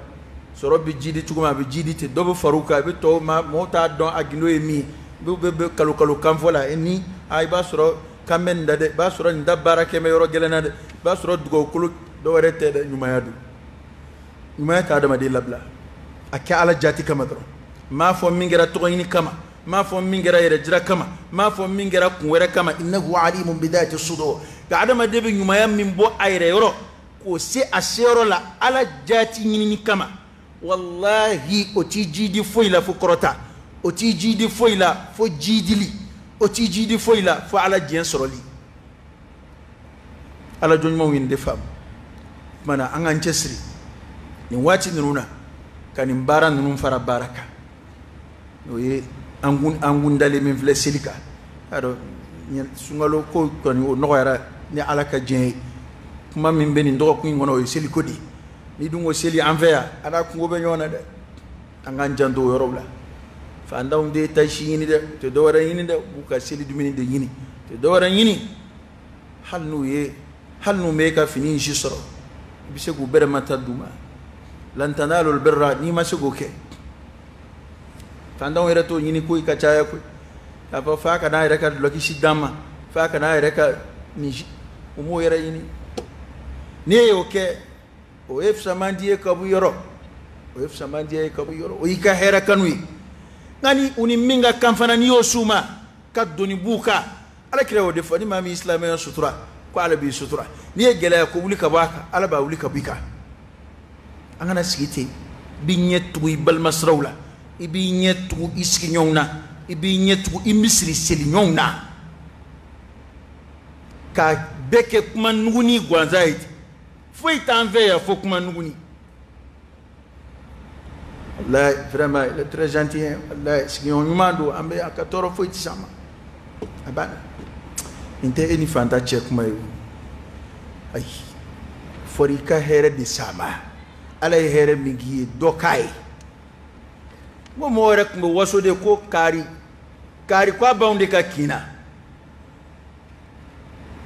sɔrɔ bɛ jidi cogo min a bɛ jidi ten, dɔ bɛ far'u kan, a bɛ tɔw ma mɔgɔw t'a dɔn a gindo ye min ye, bɛ kalo kalo kan fɔ la ni a i b'a sɔrɔ kan bɛ nin da dɛ, i b'a sɔrɔ nin da baara kɛ bɛ yɔrɔ gɛlɛn na dɛ, i b'a sɔrɔ dugawukolo dɔ wɛrɛ tɛ dɛ, ɲumanya don. Ɲumanya tɛ adamaden labila, a kɛ Ala jati kama dɔrɔn. N m'a fɔ min kɛra tɔgɔ ɲini kama, n m'a fɔ min kɛra yɛrɛ jira kama, n m'a fɔ min kɛra kun wɛrɛ kama. Innahu alimun bidhati sudur. Nka adamaden bɛ ɲumanya min bɔ a yɛrɛ yɔrɔ k'o se a seyɔrɔ la Ala jati ɲinini kama, walahi o t'i jidi foyi la fo kɔrɔta, o t'i jidi foyi la fo jidili, o t'i jidi foyi la fo Ala diɲɛ sɔrɔli. Ala jɔn ɲumanw ye nin de faamu. O tuma na an k'an cɛsiri nin waati ninnu na ka nin baara ninnu fara baara kan. N'o ye an kun dalen min filɛ seli kan, y'a dɔn sunkalo ko kɔni o nɔgɔyara ni Ala ka diɲɛ ye. Kuma min bɛ nin dɔgɔkun in kɔnɔ o ye seliko de ye. N'i dun ko seli an fɛ yan, a n'a kungo bɛ ɲɔgɔn na dɛ. An k'an janto o yɔrɔw la. Fantanw tɛ tasi ɲini dɛ, u tɛ dɔwɛrɛ ɲini dɛ, u b'u ka seli dumuni de ɲini, u tɛ dɔwɛrɛ ɲini. Hali n'u m'e ka fini in si sɔrɔ, i bɛ se k'u bɛrɛma ta d'u ma. Lan tanalul birra, n'i ma se k'o kɛ, fantanw yɛrɛ t'o ɲini koyi ka caya koyi. K'a fɔ f'a ka n'a yɛrɛ ka dulɔki si d'an ma, f'a ka n'a yɛrɛ ka nin si, u m'o yɛrɛ ɲini. N'i y'o kɛ, o ye fisamanti ye ka bɔ yɔrɔ, o ye fisamanti ye ka bɔ yɔrɔ, o y'i ka hɛrɛ kanu ye. Nka ni u ni min ka kan fana, n'i y'o s'u ma ka doni b'u kan, Ala kira y'o de fɔ, ni maa min silamɛya sutura, ko Ala b'i sutura. N'i ye gɛlɛya ko wuli ka bɔ a kan, Ala b'a wuli ka bɔ i kan. An kana sigi ten, i b'i ɲɛ tugu i balima siraw la, i b'i ɲɛ tugu i sigiɲɔgɔnw na, i b'i ɲɛ tugu i misiri seliɲɔgɔnw na, ka bɛɛ kɛ kuma nuguni gansan ye. Foyi t'an fɛ yan fo kuma nuguni. Wallahi vraiment il est très gentil hein. Wallahi sigiɲɔgɔn ɲuman don, an bɛ a ka tɔɔrɔ foyi tɛ s'an ma. A banna. Nin tɛ e ni fantan cɛ kuma ye o. Ayi, fɔra i ka hɛrɛ de s'a ma. Ala ye hɛrɛ min k'i ye, dɔ k'a ye. N ko mɔgɔ yɛrɛ tun bɛ waso de ko kari kari ko a b'anw de ka kin na.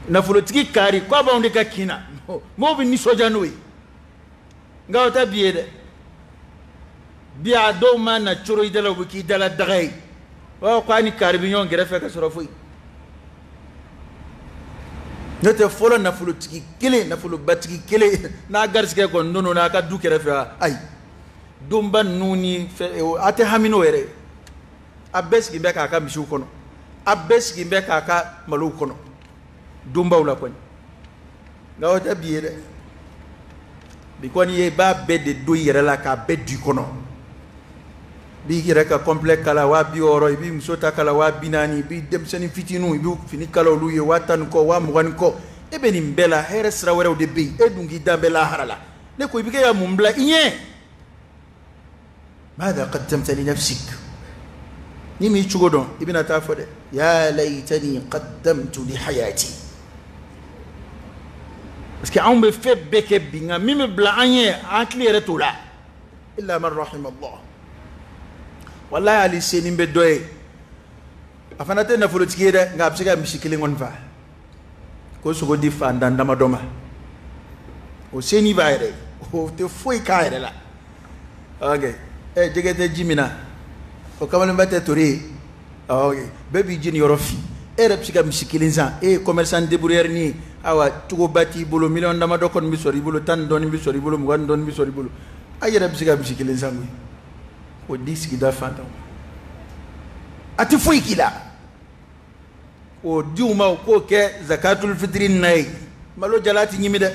Nafolotigi kari ko a b'anw de ka kin na. Mɔgɔw bɛ nisɔndiya n'o ye. Nka o tɛ bi ye dɛ. Bi a dɔw ma na coro i da la, u bɛ k'i dala daga ye. U b'a fɔ k'a ni kari bɛ ɲɔgɔn kɛrɛfɛ ka sɔrɔ foyi. N'o tɛ fɔlɔ nafolotigi kelen, nafolobatigi kelen n'a garisigɛ kɔni donn'o n'a ka du kɛrɛfɛ, ayi. Donba ninnu ni fɛn, a tɛ hami n'o yɛrɛ ye. A bɛɛ sigilen bɛ k'a ka misiw kɔnɔ, a bɛɛ sigilen bɛ k'a ka malow kɔnɔ donbaw la kɔni. Nka o tɛ bi ye dɛ. Bi kɔni ye i b'a bɛɛ de don i yɛrɛ la k'a bɛɛ di kɔnɔ. I b'i yɛrɛ ka complet kala 60 000, i b'i muso ta kala 40 000, i b'i denmisɛnnin fitininw i b'u fini kala olu ye 10 000 ni kɔ, 20 000 ni kɔ. E bɛ nin bɛɛ la, hɛrɛ sira wɛrɛw de bɛ yen. E dun k'i dan bɛɛ lahara la. Ne ko i bɛ kɛ ka mun bila i ɲɛ? Mada qaddamta li nafsik. Ni m'i cogo dɔn, i bɛna taa fɔ dɛ. Ya laytani qaddamtu li hayati. Parce que anw bɛ fɛn bɛɛ kɛ bi, nka min bɛ bila an ɲɛ, an hakili yɛrɛ t'o la. Illa man rahima Allah. Wallahi hali seni bɛ dɔ ye. A fana tɛ nafolotigi ye dɛ, nka a bɛ se ka misi kelen kɔni fa. K'o sogo di fantan damadɔ ma. O seni b'a yɛrɛ ye. O tɛ foyi k'a yɛrɛ la. Ok. Jɛgɛ tɛ ji min na. O kamalenba tɛ tori ye. Ok. Bɛɛ b'i ji nin yɔrɔ fi. E yɛrɛ bɛ se ka misi kelen san. E ye commerçant débrouillard ni ye. Awa cogoba t'i bolo, miliyɔn damadɔ kɔni bɛ sɔrɔ i bolo, 10 ni dɔɔni bɛ sɔrɔ i bolo, 20 ni dɔɔni bɛ sɔrɔ i bolo. A yɛrɛ bɛ se ka misi kelen san koyi. O di sigida fantanw ma. A tɛ foyi k'i la. O di u ma, u k'o kɛ zakatul fitiri na ye. Malo jala ti ɲimi dɛ.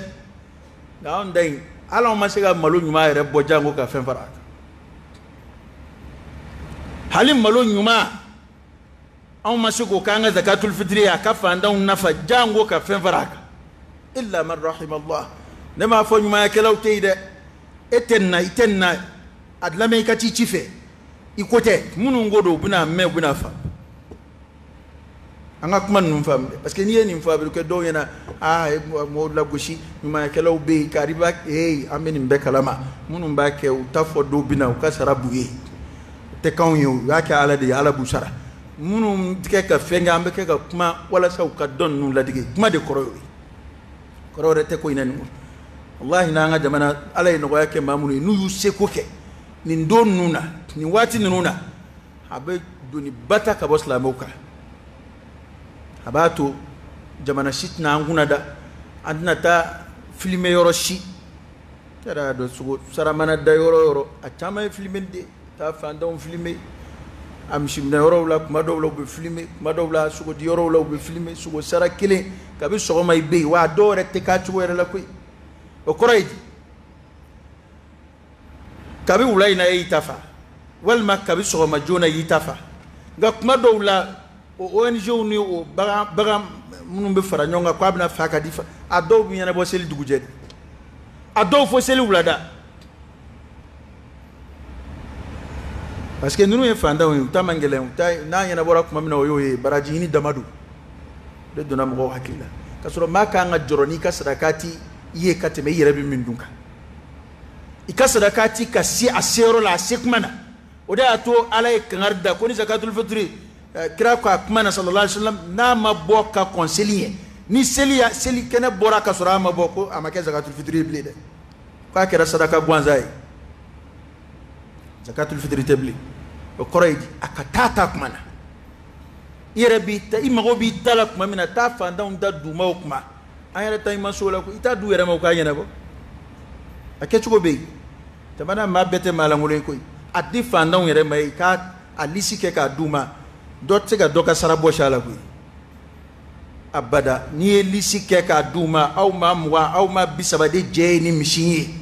Nka anw da in, hali anw ma se ka malo ɲuman yɛrɛ bɔ janko ka fɛn fara a kan. Hali malo ɲuman anw ma se k'o k'an ka zakatul fitiri ye, a ka fantanw nafa janko ka fɛn fara a kan. Illa man rahima Allah. Ne m'a fɔ ɲumanyakɛlaw tɛ yen dɛ. E tɛ nin na, i tɛ nin na. A lamɛn i ka t'i ci fɛ. I ko tɛ. Minnu ko don, u bɛna mɛn, u bɛna faamu. An ka kuma ninnu faamu dɛ. Parce que n'i ye nin fɔ, a bɛ kɛ dɔw ɲɛna, aa, e mɔgɔw lagosi, ɲumanyakɛlaw bɛ yen, kariba, ee, an bɛ nin bɛɛ kalama. Minnu b'a kɛ, u t'a fɔ dɔw bɛ na, u ka sara b'u ye. O tɛ k'anw ye, u y'a kɛ Ala de ye, Ala b'u sara. Minnu tɛ ka fɛn kɛ, an bɛ kɛ ka kuma walasa u ka dɔn ninnu ladege. Kuma de kɔrɔ y'o ye. Kɔrɔ wɛrɛ tɛ ko in na nin kɔ. Walahi n'an ka jamana, Ala ye nɔgɔya kɛ maa minnu ye, n'u y'u seko kɛ nin don ninnu na, nin waati ninnu na, a bɛ doni ba ta ka bɔ silamɛw kan. A b'a to jamana si tɛna an kunna da, an tɛna taa filime yɔrɔ si. E yɛrɛ y'a dɔn sogo sara mana da yɔrɔ o yɔrɔ, a caman ye filime de ye. Taa fantanw filime, a misiminɛ yɔrɔw la, kuma dɔw la u bɛ filime, kuma dɔw la sogo di yɔrɔw la u bɛ filime. Sogo sara kelen kabi sɔgɔma i bɛ yen, wa a dɔw yɛrɛ tɛ k'a cogo yɛrɛ la koyi. O kɔrɔ ye di? Kabi wula in na e y'i ta fa, walima kabi sɔgɔma joona i y'i ta fa. Nka kuma dɔw la o ONG ni o bagan minnu bɛ fara ɲɔgɔn kan k'a bɛna fa ka di fa, a dɔw bɛ ɲɛnabɔ seli dugujɛ de, a dɔw fo seli wulada. Parce que ninnu ye fantanw ye, u ta man gɛlɛn, u ta n'a ɲɛnabɔra tuma min na o y'o ye, baraji ɲini dama don. O de donna mɔgɔw hakili la. K'a sɔrɔ maa kan ka jɔrɔ n'i ka sarakati ye ka tɛmɛ i yɛrɛ bɛ min dun kan. I ka sarakati ka se a seyɔrɔ la, a se kuma na. O de y'a to Ala ye kangari da ko ni zakatul fitiri, kira ko a kuma na sallallahu alaihi wasallam, n'a ma bɔ ka kɔn seli ɲɛ, ni seli kɛnɛ bɔra ka sɔrɔ a ma bɔ, ko a ma kɛ zakatul fitiri ye bilen dɛ, k'a kɛra saraka gansan ye. Zakatul fitiri tɛ bilen. O kɔrɔ ye di? A ka taa ta kuma na. I yɛrɛ b'i ta, i mago b'i ta la tuma min na, taa fantanw ta dumaw kuma. An yɛrɛ ta i ma so la ko i t'a du yɛrɛ ma o k'a ɲɛnabɔ. A kɛcogo bɛ yen. Jamana maa bɛɛ tɛ maa lankolon ye koyi. A di fantanw yɛrɛ ma i k'a a lisi kɛ k'a d'u ma. Dɔ tɛ se ka dɔ ka sara bɔsi a la koyi. Abada, n'i ye lisi kɛ k'a d'u ma, aw maa 20, aw maa 30 de jɛ ye ni misi ye.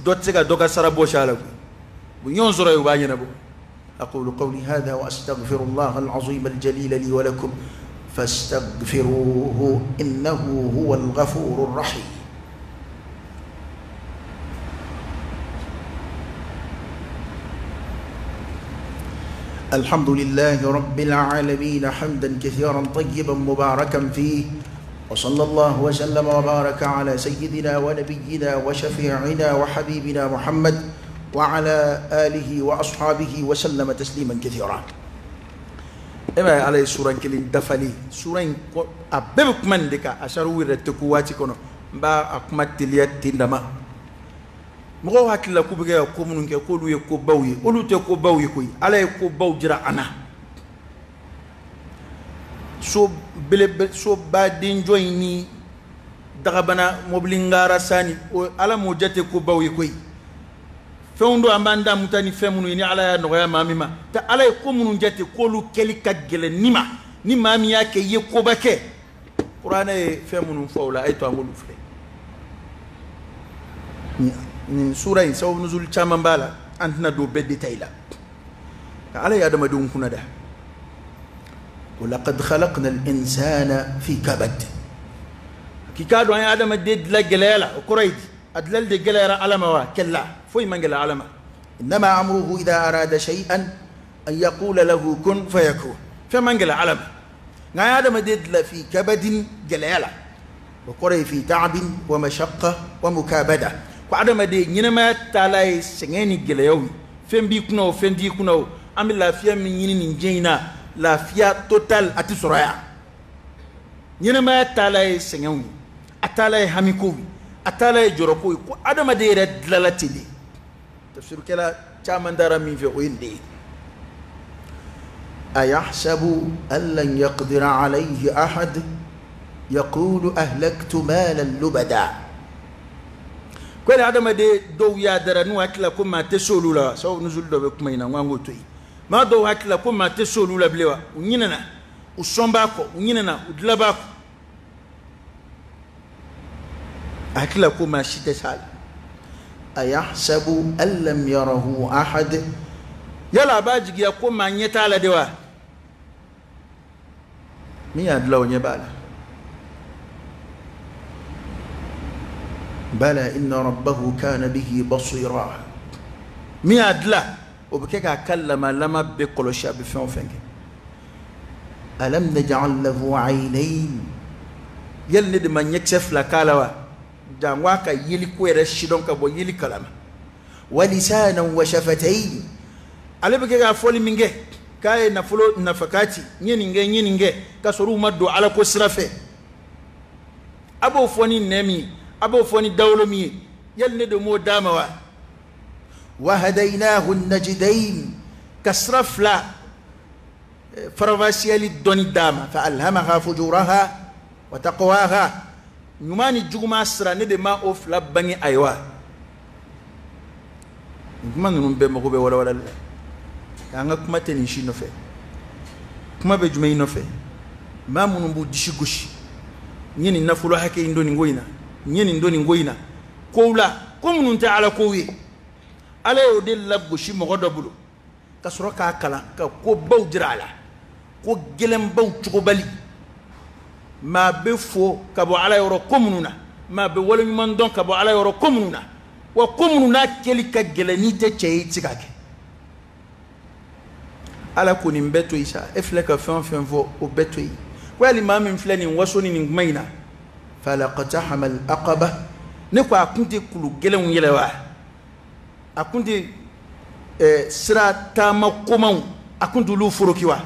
Dɔ tɛ se ka dɔ ka sara bɔsi a la koyi. U bɛ ɲɔgɔn sɔrɔ yen, u b'a ɲɛnabɔ. أقول قولي هذا وأستغفر الله العظيم الجليل لي ولكم فاستغفروه إنه هو الغفور الرحيم. الحمد لله رب العالمين حمدا كثيرا طيبا مباركا فيه وصلى الله وسلم وبارك على سيدنا ونبينا وشفيعنا وحبيبنا محمد وعلى آله وأصحابه وسلم تسليما كثيرا. إما على سورة كلين دفلي سورة أببك من دكا أشارو رتكواتي كنو با أكمل تليات تندما mɔgɔw hakili la k'u bɛ kɛ ka ko minnu kɛ k'olu ye kobaw ye, olu tɛ kobaw ye koyi. Ala ye kobaw jira an na. So belebele, so baden jɔ in ni dagabana mobili ngara sani, o Ala m'o jate kobaw ye koyi. Fɛnw don an b'an da muta ni fɛn minnu ye ni Ala y'a nɔgɔya maa min ma. Ta Ala ye ko minnu jate k'olu kɛli ka gɛlɛn ni ma, ni maa min y'a kɛ i ye koba kɛ. Kuranɛ ye fɛn minnu fɔ o la, a ye to an k'olu filɛ. Nin sura in sababu nuzul caman b'a la, an tɛna don bɛɛ détail la. Nka Ala ye adamadenw kunna da. Ko laqad khalaqna al-insana fi kabad. K'i k'a dɔn an ye adamaden dilan gɛlɛya la, o kɔrɔ ye di? A dilali de gɛlɛyara Ala ma wa? Kɛlɛ foyi man gɛlɛ Ala ma. Innama amruhu idha arada shay'an an yaqula lahu kun fayakun. Fɛn man gɛlɛ Ala ma. Nka an ye adamaden dilan fi kabadin gɛlɛya la. O kɔrɔ ye fi ta'abin wa mashaqqa wa mukabada. Ko adamaden ɲɛnɛmaya taala ye sɛgɛn ni gɛlɛyaw ye. Fɛn b'i kunna o, fɛn t'i kunna o, an bɛ lafiya min ɲini nin diɲɛ in na, lafiya total a tɛ sɔrɔ yan. Ɲɛnɛmaya taala ye sɛgɛnw ye, a taala ye hamikow ye, a taala ye jɔrɔkow ye. Ko adamaden yɛrɛ dilala ten de. Tafsirukɛla caman taara min fɛ o ye nin de ye. Ayahsabu an lan yaqdira alayhi ahad yaqulu ahlaktu malan lubada. Ko yɛrɛ adamaden dɔw y'a dara n'u hakili la ko maa tɛ se olu la, sababu nuzul dɔ bɛ kuma in na, n ko an k'o to yen. Maa dɔw hakili la ko maa tɛ se olu la bilen wa, u ɲinɛna, u sɔn b'a kɔ, u ɲinɛna, u dila b'a kɔ. A hakili la ko maa si tɛ s'a la. Ayahsabu an lam yarahu ahad. Yala a b'a jigiya ko maa ɲɛ t'a la de wa? Min y'a dilan o ɲɛ b'a la. Bala inna rabbahu kana bihi basira. Min y'a dilan o bɛ kɛ k'a ka lamalama bɛɛ kɔlɔsi, a bɛ fɛn o fɛn kɛ. Alam naj'al lahu aynayn. Yali ne de ma ɲɛkisɛ fila k'a la wa? Jango a ka yeliko yɛrɛ sidɔn ka bɔ yeli kalama. Wa lisanan wa shafatayn. Ale bɛ kɛ k'a fɔli min kɛ k'a ye nafolo nafakati, n ye nin kɛ, n ye nin kɛ, k'a sɔrɔ u ma don Ala ko sira fɛ. A b'o fɔ ni nɛn min ye, a b'o fɔ ni dawolo min ye, yali ne de m'o d'a ma wa? Wa hadaynahu najdayn. Ka sira fila faravasiyali dɔnni d'a ma. Fa alhamaha fujuraha wa taqwaha. Ɲuman ni juguman sira ne de ma o fila bange a ye wa? Nin kuma ninnu bɛɛ mago bɛ walawalali la. An ka kuma tɛ nin si nɔfɛ. Kuma bɛ jumɛn nɔfɛ? Maa minnu b'u disi gosi, n ye nin nafolo hakɛ in don nin ko in na, n ye nin don nin ko in na, kow la, ko minnu tɛ Ala kow ye. Ala y'o de lagosi mɔgɔ dɔ bolo ka sɔrɔ k'a kalan ka kobaw jira a la, ko gɛlɛnbaw cogobali. Maa bɛ fo ka bɔ Ala yɔrɔ ko minnu na, maa bɛ waleɲuman dɔn ka bɔ Ala yɔrɔ ko minnu na, wa ko minnu n'a kɛli ka gɛlɛn n'i tɛ cɛ ye i tɛ se k'a kɛ. Ala ko nin bɛɛ to yen sa, e filɛ ka fɛn o fɛn fɔ o bɛɛ to yen. Ko yali maa min filɛ nin waso ni nin kuma in na, falaqtahama al-aqaba. Ne ko a kun tɛ kulu gɛlɛnw yɛlɛ wa? A kun tɛ sira taama komanw, a kun t'olu foroki wa?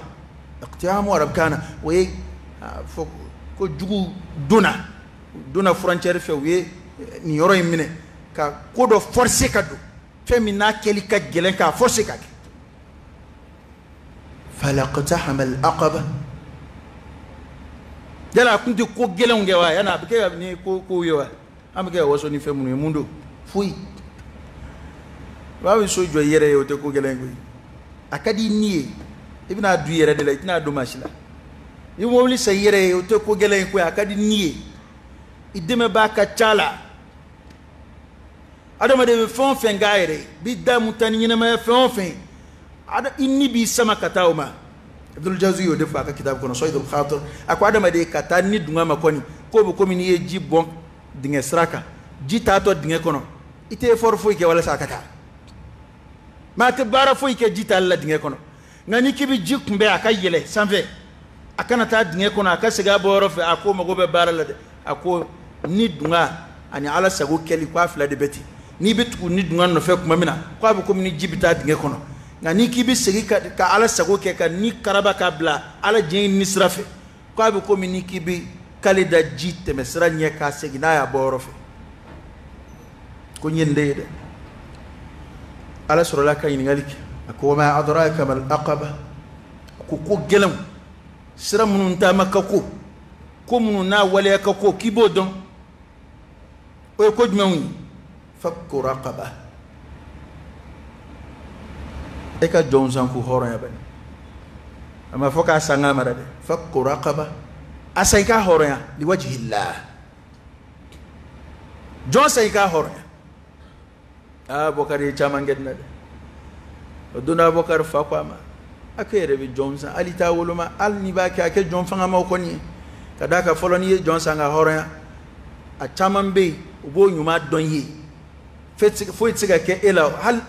Iqtihamu arabukan na o ye fɔ ko jugu donna frontière fɛ, u ye nin yɔrɔ in minɛ ka ko dɔ forcer ka don, fɛn min n'a kɛli ka gɛlɛn k'a forcer ka kɛ. Falaqtahama al-aqaba. Yala a kun tɛ ko gɛlɛnw kɛ wa? Yana a bɛ kɛ ni kow ye wa? An bɛ kɛ ka waso ni fɛn minnu ye, mun don? Foyi. Maa bɛ so jɔ i yɛrɛ ye, o tɛ ko gɛlɛn koyi. A ka di i ni ye, i bɛna du i yɛrɛ de la, i tɛna don maa si la. I bɛ mobili san i yɛrɛ ye, o tɛ ko gɛlɛn ye koyi, a ka di ni ye. I dɛmɛbaa ka ca la. Adamaden bɛ fɛn o fɛn k'a yɛrɛ ye, b'i da mu taa ni ɲɛnɛmaya fɛn o fɛn ye, i ni b'i sama ka taa o ma. Abdul Jazi y'o de fɔ a ka kitabu kɔnɔ, Sayyidul Khatir. A ko adamaden ka taa ni dunga ma kɔni, k'o bɛ komi n'i ye ji bɔn dingɛ sira kan, ji taatɔ dingɛ kɔnɔ, i tɛ effort foyi kɛ walasa a ka taa. Maa tɛ baara foyi kɛ ji taali la dingɛ kɔnɔ. Nka n'i k'i bɛ ji kunbɛn a ka yɛlɛ sanfɛ, a kana taa dingɛ kɔnɔ, a ka segin a bɔyɔrɔ fɛ, a ko mago bɛ baara la dɛ. A ko ni dunga ani ala sago kɛli, k'a fila de bɛ ten. N'i bɛ tugu ni dunga nɔfɛ tuma min na, k'a bɛ komi ni ji bɛ taa dingɛ kɔnɔ. Nka n'i k'i bɛ segin ka ala sago kɛ, ka ni karaba k'a bila ala diɲɛ ni sira fɛ, k'a bɛ komi n'i k'i bɛ kale da ji tɛmɛ sira ɲɛ k'a segin n'a y'a bɔyɔrɔ fɛ. Ko n ye nin de ye dɛ. Ala sɔrɔla ka ɲininkali kɛ, a ko wa ma adraka mal aqaba. A ko ko gɛlɛnw, sira minnu taama ka ko, ko minnu n'a waleya ka ko, k'i b'o dɔn. O ye ko jumɛnw ye? Fakku raqaba. E ka jɔnw san k'u hɔrɔnya bani. A ma fɔ k'a san k'a mara dɛ. Fakku raqaba, a san i k'a hɔrɔnya liwajihillah. Jɔn san i k'a hɔrɔnya. Aa, Bɔkari ye caman kɛ nin na dɛ. O don Abubakar fa ko a ma, a ko e yɛrɛ bɛ jɔn san, hali i t'a woloma, hali n'i b'a kɛ, a kɛ jɔn fangamaw kɔni ye. Ka d'a kan fɔlɔ n'i ye jɔn san ka hɔrɔnya, a caman bɛ yen u b'o ɲuman dɔn i ye. Foyi tɛ se ka kɛ e la, hali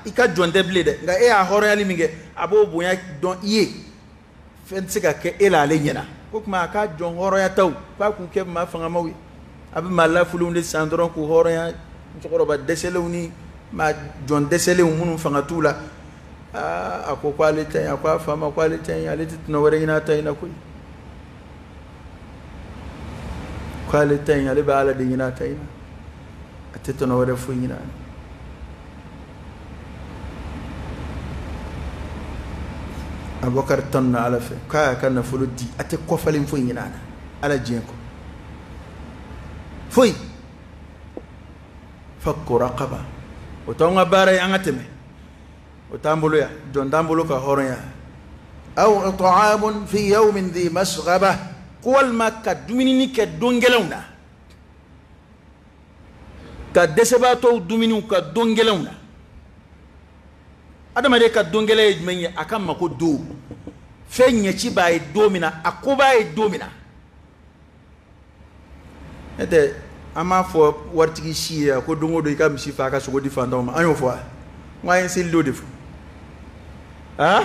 i ka jɔn tɛ bilen dɛ, nka e y'a hɔrɔnyali min kɛ, a b'o bonya dɔn i ye. Fɛn tɛ se ka kɛ e la ale ɲɛna. Ko tuma a ka jɔn hɔrɔnyataw k'a k'u kɛ maa fangamaw ye. A bɛ maa lafulenw de san dɔrɔn k'u hɔrɔnya, musokɔrɔba dɛsɛlenw ni maa jɔn dɛsɛlenw minnu fanga t'u la. Aa, a ko k'ale ta ɲi, a ko a fa ma k'ale ta ɲi, ale tɛ tɔnɔ wɛrɛ ɲini a ta in na koyi. K'ale ta ɲi, ale bɛ Ala de ɲini a ta in na, a tɛ tɔnɔ wɛrɛ foyi ɲini a la. Abubakar tanu na Ala fɛ k'a y'a ka nafolo di, a tɛ kɔfalen foyi ɲini a la, Ala diɲɛ kɔ foyi. Fakku raqaba, o t'anw ka baara ye, an ka tɛmɛ, o t'an bolo yan, jɔn t'an bolo ka hɔrɔnya. Aw it'amun fi yawmin dhi masghaba, ko walima ka dumuni kɛ don gɛlɛnw na, ka dɛsɛbaatɔw dumuniw ka don gɛlɛnw na. Adamaden ka don gɛlɛn ye jumɛn ye? A ka mako don, fɛn ɲɛci b'a ye don min na, a ko b'a ye don min na. Ne tɛ, an m'a fɔ waritigi si ye ko don o don i ka misi fa ka sogo di fantanw ma, an y'o fɔ wa? N ko an ye seli don de fɔ. Aa,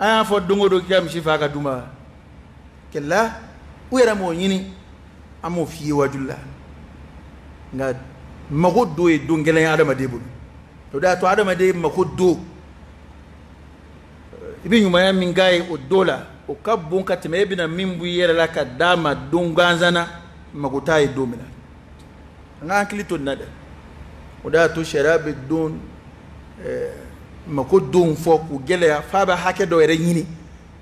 an y'a fɔ don o don k'i ka misi fa ka d'u ma. Kɛlɛ, u yɛrɛ m'o ɲini, an m'o f'i ye wajulu la. Nka mago don ye don gɛlɛn ye adamaden bolo. O de y'a to adamaden mako don, i bɛ ɲumanya min k'a ye o don la, o ka bon ka tɛmɛ e bɛna min bɔ i yɛrɛ la ka d'a ma don gansan na, mago t'a ye don min na. An ka hakili to nin na dɛ. O de y'a to sariya bɛ don mako donw fɔ k'u gɛlɛya, f'a bɛ hakɛ dɔ yɛrɛ ɲini,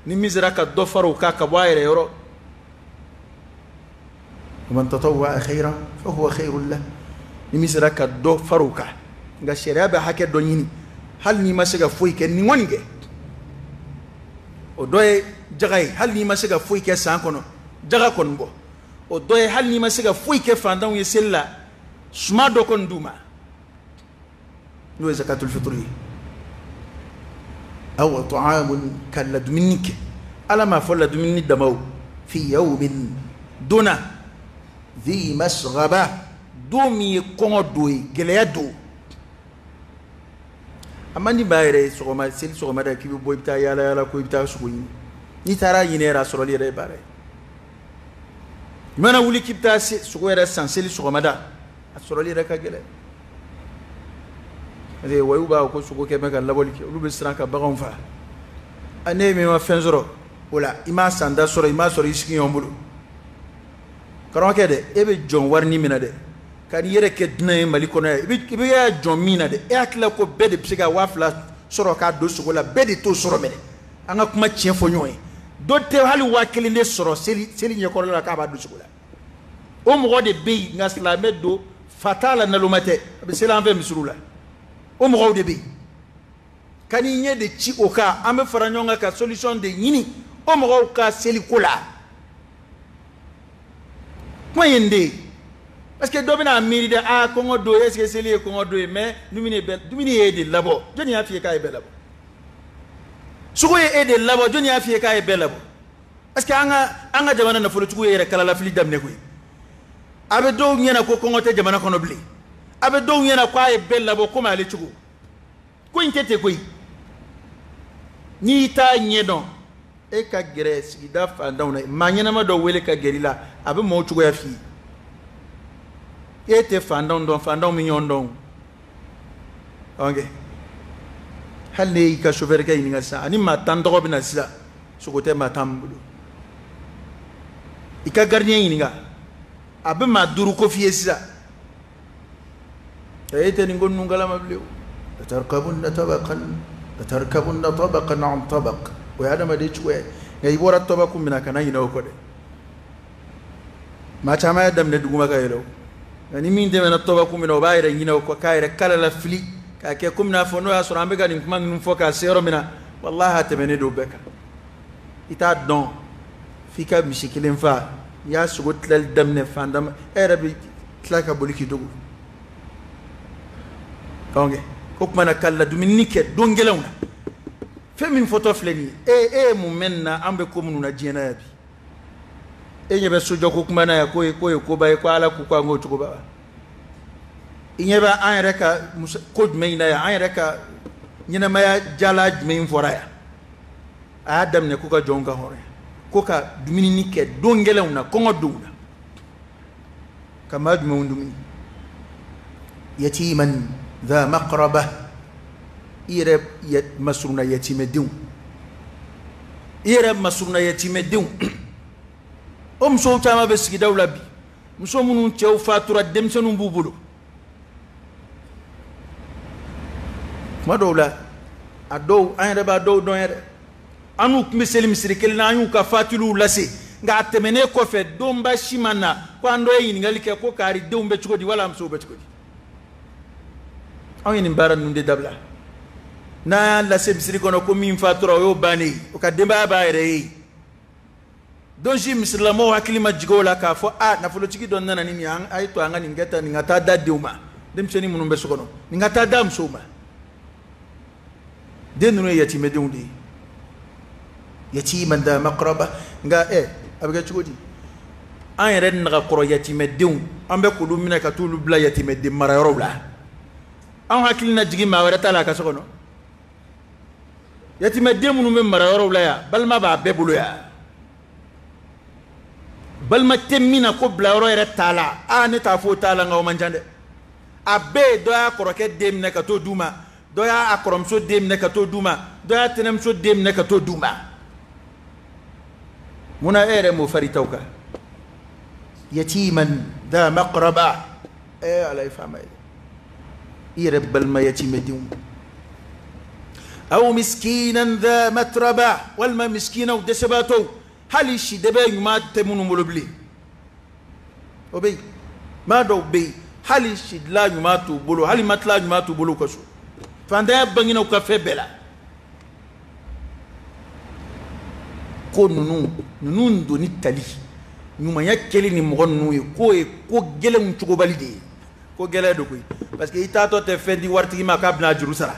ni min sera ka dɔ fara o kan ka bɔ a yɛrɛ yɔrɔ. Man tatawwa khayran fa huwa khayrun lah. Ni min sera ka dɔ fara o kan, nka sariya bɛ hakɛ dɔ ɲini, hali n'i ma se ka foyi kɛ, nin kɔni kɛ. O dɔ ye jaga ye, hali n'i ma se ka foyi kɛ san kɔnɔ, jaga kɔni bɔ. O dɔ ye, hali n'i ma se ka foyi kɛ fantanw ye seli la, suma dɔ kɔni d'u ma, n'o ye zakatul fitr ye. Aw ta'amun, ka ladumuni kɛ. Ala m'a fɔ ladumuni dama o, fi yawmin, don na, dhi masghaba, don min ye kɔngɔ don ye, gɛlɛya don. A man di maa yɛrɛ ye sɔgɔma seli sɔgɔmada k'i bɛ bɔ i bɛ taa yaala yaala ko i bɛ taa sogo ɲini. N'i taara ɲini yɛrɛ, a sɔrɔli yɛrɛ ye baara ye. I mana wuli k'i bɛ taa sogo yɛrɛ san seli sɔgɔmada, a sɔrɔli yɛrɛ ka gɛlɛn. Parce que wayiw b'a fɔ ko sogo kɛ bɛ ka labɔli kɛ, olu bɛ siran ka baganw faga. A ne min ma fɛn sɔrɔ o la, i m'a sanda sɔrɔ, i m'a sɔrɔ i sigiɲɔgɔn bolo. Karamɔgɔkɛ dɛ, e bɛ jɔn warini min na dɛ, ka n'i yɛrɛ kɛ dunan ye Mali kɔnɔ yan, i bɛ jɔn min na dɛ, e hakili la ko bɛɛ de bɛ se ka 2000 sɔrɔ k'a don sogo la, bɛɛ de t'o sɔrɔ mɛnɛ. An ka kuma tiɲɛ fɔ ɲɔgɔn ye. Dɔ tɛ hali 1000 de sɔrɔ seli ɲɛkɔrɔla la k'a b'a don sogo la. O mɔgɔ de bɛ yen, nka silamɛ don, fa t'a la, naloma tɛ, a bɛ seli an fɛ misiriw la. O mɔgɔw de bɛ yen. Ka n'i ɲɛ de ci o kan, an bɛ fara ɲɔgɔn kan ka solution de ɲini o mɔgɔw ka seliko la. Kuma ye nin de ye. Parce que dɔ bɛna miiri dɛ, aa kɔngɔ don, est ce que seli ye kɔngɔ don ye? Mais dumuni ye e de labɔ, jɔnni y'a f'i ye k'a ye bɛɛ labɔ? Sogo ye e de labɔ, jɔnni y'a f'i ye k'a ye bɛɛ labɔ? Parce que an ka jamana nafolotigiw ye yɛrɛ kalalafili daminɛ koyi. A bɛ dɔw ɲɛna ko kɔngɔ tɛ jamana kɔnɔ bilen. A bɛ dɔw ɲɛna k'a ye bɛɛ labɔ komi ale cogo. Ko in tɛ ten koyi. N'i t'a ɲɛdɔn, e ka gɛrɛ sigida fantanw na, maa ɲɛnama dɔ wele ka gɛrɛ i la, a bɛ maaw cogoya f'i ye. E tɛ fantanw dɔn, fantanw bɛ ɲɔgɔn dɔn. Ok, hali ne y'i ka chauffeur kɛ ɲininka sisan, ani maa 10 tɔgɔ bɛ na sisan, sogo tɛ maa 10 min bolo. I ka gardien ɲininka, a bɛ maa 5 ko f'i ye sisan. E tɛ nin ko ninnu kalama bilen o. Latarkabunna tabaqan latarkabunna tabaqan an tabaq, o ye adamaden cogoya ye. Nka i bɔra tɔbakun min na, kana ɲinɛ o kɔ dɛ. Maa caman y'a daminɛ duguma ka yɛlɛ o, nka ni min tɛmɛna tɔbakun min na, o b'a yɛrɛ ɲinɛ o kɔ, k'a yɛrɛ kala la fili, k'a kɛ komi n'a fɔ n'o y'a sɔrɔ an bɛ ka nin kuma ninnu fɔ k'a se yɔrɔ min na, walahi a tɛmɛnen don bɛɛ kan. I t'a dɔn f'i ka misi kelen fa, n'i y'a sogo tilali daminɛ fan dama, e yɛrɛ bɛ tila ka boli k'i dogo. Donc o tuma na ka ladumuni kɛ don gɛlɛnw na, fɛn min fɔtɔ filɛ nin ye, e ye mun mɛn nin na? An bɛ ko minnu na diɲɛ na yan bi, e ɲɛ bɛ sojɔko kuma na yan, k'o ye koba ye, ko Ala ko k'an k'o cogo ba. I ɲɛ bɛ an yɛrɛ ka ko jumɛn in na yan, an yɛrɛ ka ɲɛnamaya jala jumɛn in fɔra yan? A y'a daminɛ ko ka jɔnw ka hɔrɔnya, ko ka dumuni kɛ don gɛlɛnw na, kɔngɔ donw na, ka maa jumɛnw dumuni? Yatiman dha maqraba, i yɛrɛ masuruna yatimɛdenw, i yɛrɛ masuruna yatimɛdenw. O musow caman bɛ sigidaw la bi, muso minnu cɛw fatura, denmisɛnninw b'u bolo. Kuma dɔw la, a dɔw an yɛrɛ b'a dɔw dɔn yɛrɛ, an n'u tun bɛ seli misiri kelen na, an y'u ka fatuliw lase, nka a tɛmɛnen kɔfɛ donba si ma na ko an dɔ ye ɲininkali kɛ ko kari denw bɛ cogo di, wala musow bɛ cogo di. Anw ye nin baara ninnu de dabila. N'an y'a lase misiri kɔnɔ ko min fatura, o y'o bannen ye, o ka denbaya b'a yɛrɛ ye. Don si misirilamɔgɔw hakili ma jigin o la k'a fɔ a nafolotigi dɔ nana ni nin ye, a ye to an ka nin kɛ tan, nin ka taa da denw ma, denmisɛnnin minnu bɛ so kɔnɔ, nin ka taa da musow ma. Den ninnu ye yatimɛdenw de ye, yatiman dha maqraba. Nka a bɛ kɛ cogo di? An yɛrɛ nagakɔrɔ yatimɛdenw, an bɛ k'olu minɛ ka t'olu bila yatimɛden marayɔrɔw la. Anw hakili na jigin maa wɛrɛ t'a la a ka so kɔnɔ. Yatimɛden minnu bɛ marayɔrɔw la yan, balima b'a bɛɛ bolo yan. Balima tɛ min na ko bilayɔrɔ yɛrɛ t'a la, aa ne t'a fɔ o t'a la, nka o man ca dɛ. A bɛɛ ye dɔ y'a kɔrɔkɛ den minɛ ka t'o d'u ma, dɔ y'a kɔrɔmuso den minɛ ka t'o d'u ma, dɔ y'a tɛnɛmuso den minɛ ka t'o d'u ma. Munna e yɛrɛ m'o fari taw kan? Yatiman dha maqraba, Ala ye faama ye, i yɛrɛ balima yatimɛdenw. Aw miskinan dha matraba, walima miskinaw dɛsɛbaatɔw, hali si dɛbɛ ɲuman tɛ minnu bolo bilen. O bɛ yen, maa dɔw bɛ yen, hali si dilan ɲuman t'u bolo, hali matelas ɲuman t'u bolo u ka so. Fantanya bangena u ka fɛn bɛɛ la. Ko ninnu doni tali ɲumanya kɛli ni mɔgɔ ninnu ye, k'o ye ko gɛlɛnw cogobali de ye. Ko gɛlɛn don koyi, parce que i taatɔ tɛ fɛn di waritigi ma k'a bɛna juru sara,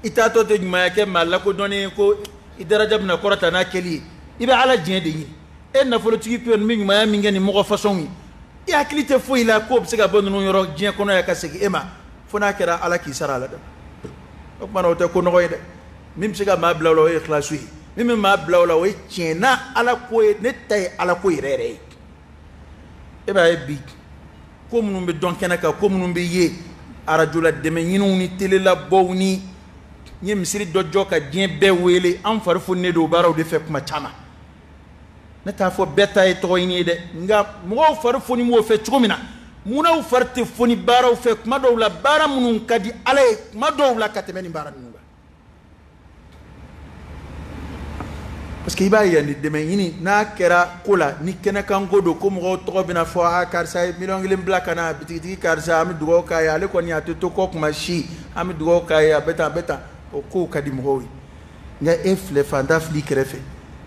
i taatɔ tɛ ɲumanya kɛ maa lakodɔnnen ye ko i daraja bɛna kɔrɔta n'a kɛli ye. I bɛ Ala diɲɛ de ɲini. E nafolotigi ko nin bɛ ɲumanya min kɛ nin mɔgɔ fasɔnw ye, i hakili tɛ foyi la k'o bɛ se ka bɔ ninnu yɔrɔ diɲɛ kɔnɔ yan ka segin e ma, fo n'a kɛra Ala k'i sara a la dɛ. O tuma na o tɛ ko nɔgɔ ye dɛ. Min bɛ se ka maa bila o la, o ye ikhlasu ye. Min bɛ maa bila o la, o ye tiɲɛ na Ala ko ye, ne ta ye Ala ko yɛrɛ yɛrɛ ye. E b'a ye bi, ko minnu bɛ dɔn kɛnɛ kan, ko minnu bɛ ye arajo la, dɛmɛ ɲiniw ni tele la bɔw ni n ye misiri dɔ jɔ ka diɲɛ bɛɛ wele, an fari foninen don o baaraw de fɛ kuma caman. Ne t'a fɔ bɛɛ ta ye tɔgɔ ɲini ye dɛ, nka mɔgɔw fari foni b'o fɛ cogo min na, munna u fari tɛ foni baaraw fɛ kuma dɔw la, baara minnu ka di Ala ye kuma dɔw la ka tɛmɛ nin baara ninnu kan? Parce que i b'a ye yan ni dɛmɛ ɲini n'a kɛra ko la, ni kɛnɛkanko don, ko mɔgɔw tɔgɔ bɛna fɔ, a karisa ye miliyɔn 1 bila ka na bitigitigi karisa, an bɛ dugawu k'a ye, ale kɔni a tɛ to kɔ kuma si, an bɛ dugawu k'a ye, a bɛ tan a bɛ tan, o kow ka di mɔgɔw ye. Nka e filɛ fantan fili kɛrɛfɛ,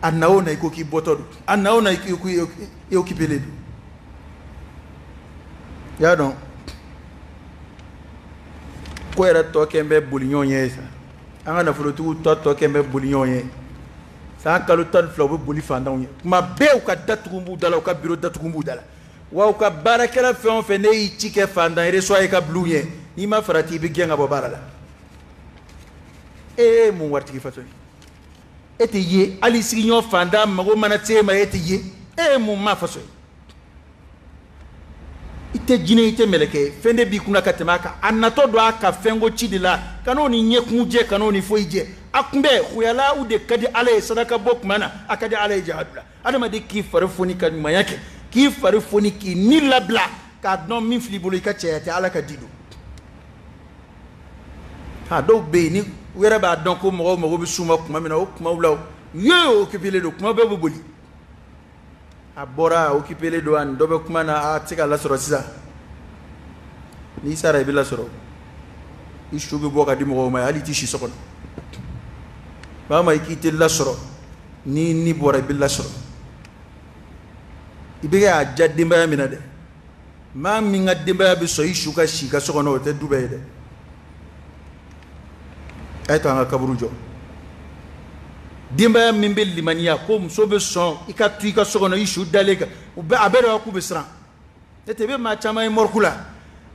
a na o na i ko k'i bɔtɔ don, a na o na i ko i occupé don. I y'a dɔn ko yɛrɛ tɔ kɛn bɛ boli ɲɔgɔn ye sa, an ka nafolotigiw tɔ kɛn bɛ boli ɲɔgɔn ye. San kalo 12 u bɛ boli fantanw ye kuma bɛɛ, u ka datugu b'u da la, u ka biro datugu b'u da la, wa u ka baarakɛla fɛn o fɛn ne y'i ci kɛ fantan reçoit ye ka bil'u ɲɛ, n'i ma farati i bɛ gɛn ka bɔ baara la. E ye mun waritigi façon ye? E tɛ ye, hali sigiɲɔgɔn fantan mago mana se e ma, e tɛ ye. E ye mun maa faso ye? I tɛ jinɛ, i tɛ mɛlɛkɛ ye, fɛn de b'i kunna ka tɛmɛ a kan. A natɔ don a ka fɛnko ci de la, ka n'o ni ɲɛkun jɛ, ka n'o ni foyi jɛ. A kunbɛn huyalaw de ka di Ala ye saraka bɔ tuma na, a ka di Ala ye jihadu la. Adamaden k'i fari foni ka ɲumanya kɛ, k'i fari foni k'i ni labila, k'a dɔn min filɛ i bolo i ka cɛya tɛ, Ala ka di don. A dɔw bɛ yen ni u yɛrɛ b'a dɔn ko mɔgɔw mago bɛ s'u ma tuma min na, o kumaw la ye occupé don, kuma bɛɛ bɛ boli. A bɔra a occupé don, ani dɔ bɛ kuma na, a tɛ se ka lasɔrɔ sisan. N'i sara i bɛ lasɔrɔ, i su bɛ bɔ ka di mɔgɔw ma, hali i tɛ si so kɔnɔ. Maa ma i k'i tɛ lasɔrɔ, n'i ni bɔra i bɛ lasɔrɔ. I bɛ k'a ja denbaya min na dɛ, maa min ka denbaya bɛ sɔn i su ka si i ka so kɔnɔ, o tɛ du bɛɛ ye dɛ. A ye to an ka kaburu jɔ. Denbaya min bɛ limaniya ko muso bɛ sɔn i ka to i ka so kɔnɔ i su dalen kan, u bɛɛ a bɛɛ dɔn k'u bɛ siran. Ne tɛ i bɛ maa caman ye mɔriku la,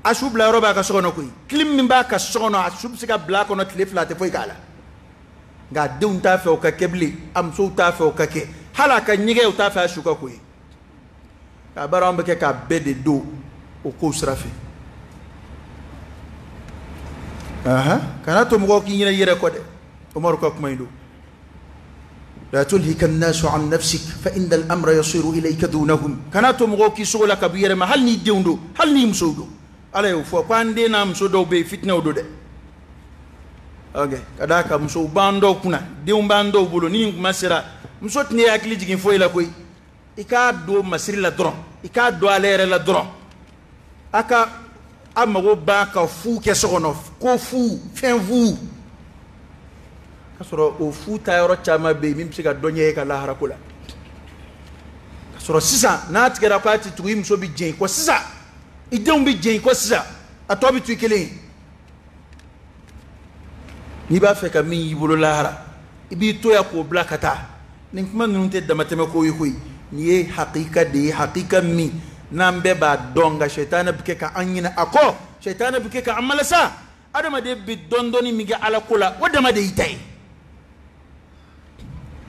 a su bila yɔrɔ b'a ka so kɔnɔ koyi. Clim min b'a ka so kɔnɔ, a su bɛ se ka bila a kɔnɔ tile 2, a tɛ foyi k'a la. Nka a denw t'a fɛ o ka kɛ bilen, a musow t'a fɛ o ka kɛ, hali a ka ɲɛgɛn u t'a fɛ a su ka ko ye. Nka baara an bɛ kɛ k'a bɛɛ de don o kow sira fɛ. Kana to mɔgɔw k'i ɲinɛ i yɛrɛ kɔ dɛ. Umaru ka kuma in don. La tulhika an-nasu an nafsik fa inna al-amra yasiru ilayka dunahum. Kana to mɔgɔw k'i sogo la ka b'i yɛrɛ ma, hali n'i denw don, hali n'i musow don. Ala y'o fɔ ko an den n'a muso dɔw bɛ yen, fitinɛw don dɛ. Ok, ka d'a kan musow b'an dɔw kunna, denw b'an dɔw bolo, ni nin kuma sera, muso tɛna i hakili jigin foyi la koyi. I k'a don masiri la dɔrɔn, i k'a don ale yɛrɛ la dɔrɔn. A ka a mago b'a ka fu kɛ so kɔnɔ, ko fu, fɛn fu. K'a sɔrɔ o fu ta yɔrɔ caman bɛ yen min bɛ se ka dɔ ɲɛ e ka lahara ko la. K'a sɔrɔ sisan n'a tigɛra k'a tɛ tugu, i muso bɛ jɛn i kɔ sisan, i denw bɛ jɛn i kɔ sisan, a tɔ bɛ to i kelen ye. N'i b'a fɛ ka min y'i bolo lahara, i b'i to yan k'o bila ka taa. Nin kuma ninnu tɛ damatɛmɛ ko ye koyi. Nin ye hakika de ye, hakika min n'an bɛɛ b'a dɔn, nka sɛtanɛ bɛ kɛ ka an ɲinɛ a kɔ, sɛtanɛ bɛ kɛ ka an malasa. Adamaden bɛ dɔɔni dɔɔni min kɛ Ala ko la, o dama de y'i ta ye.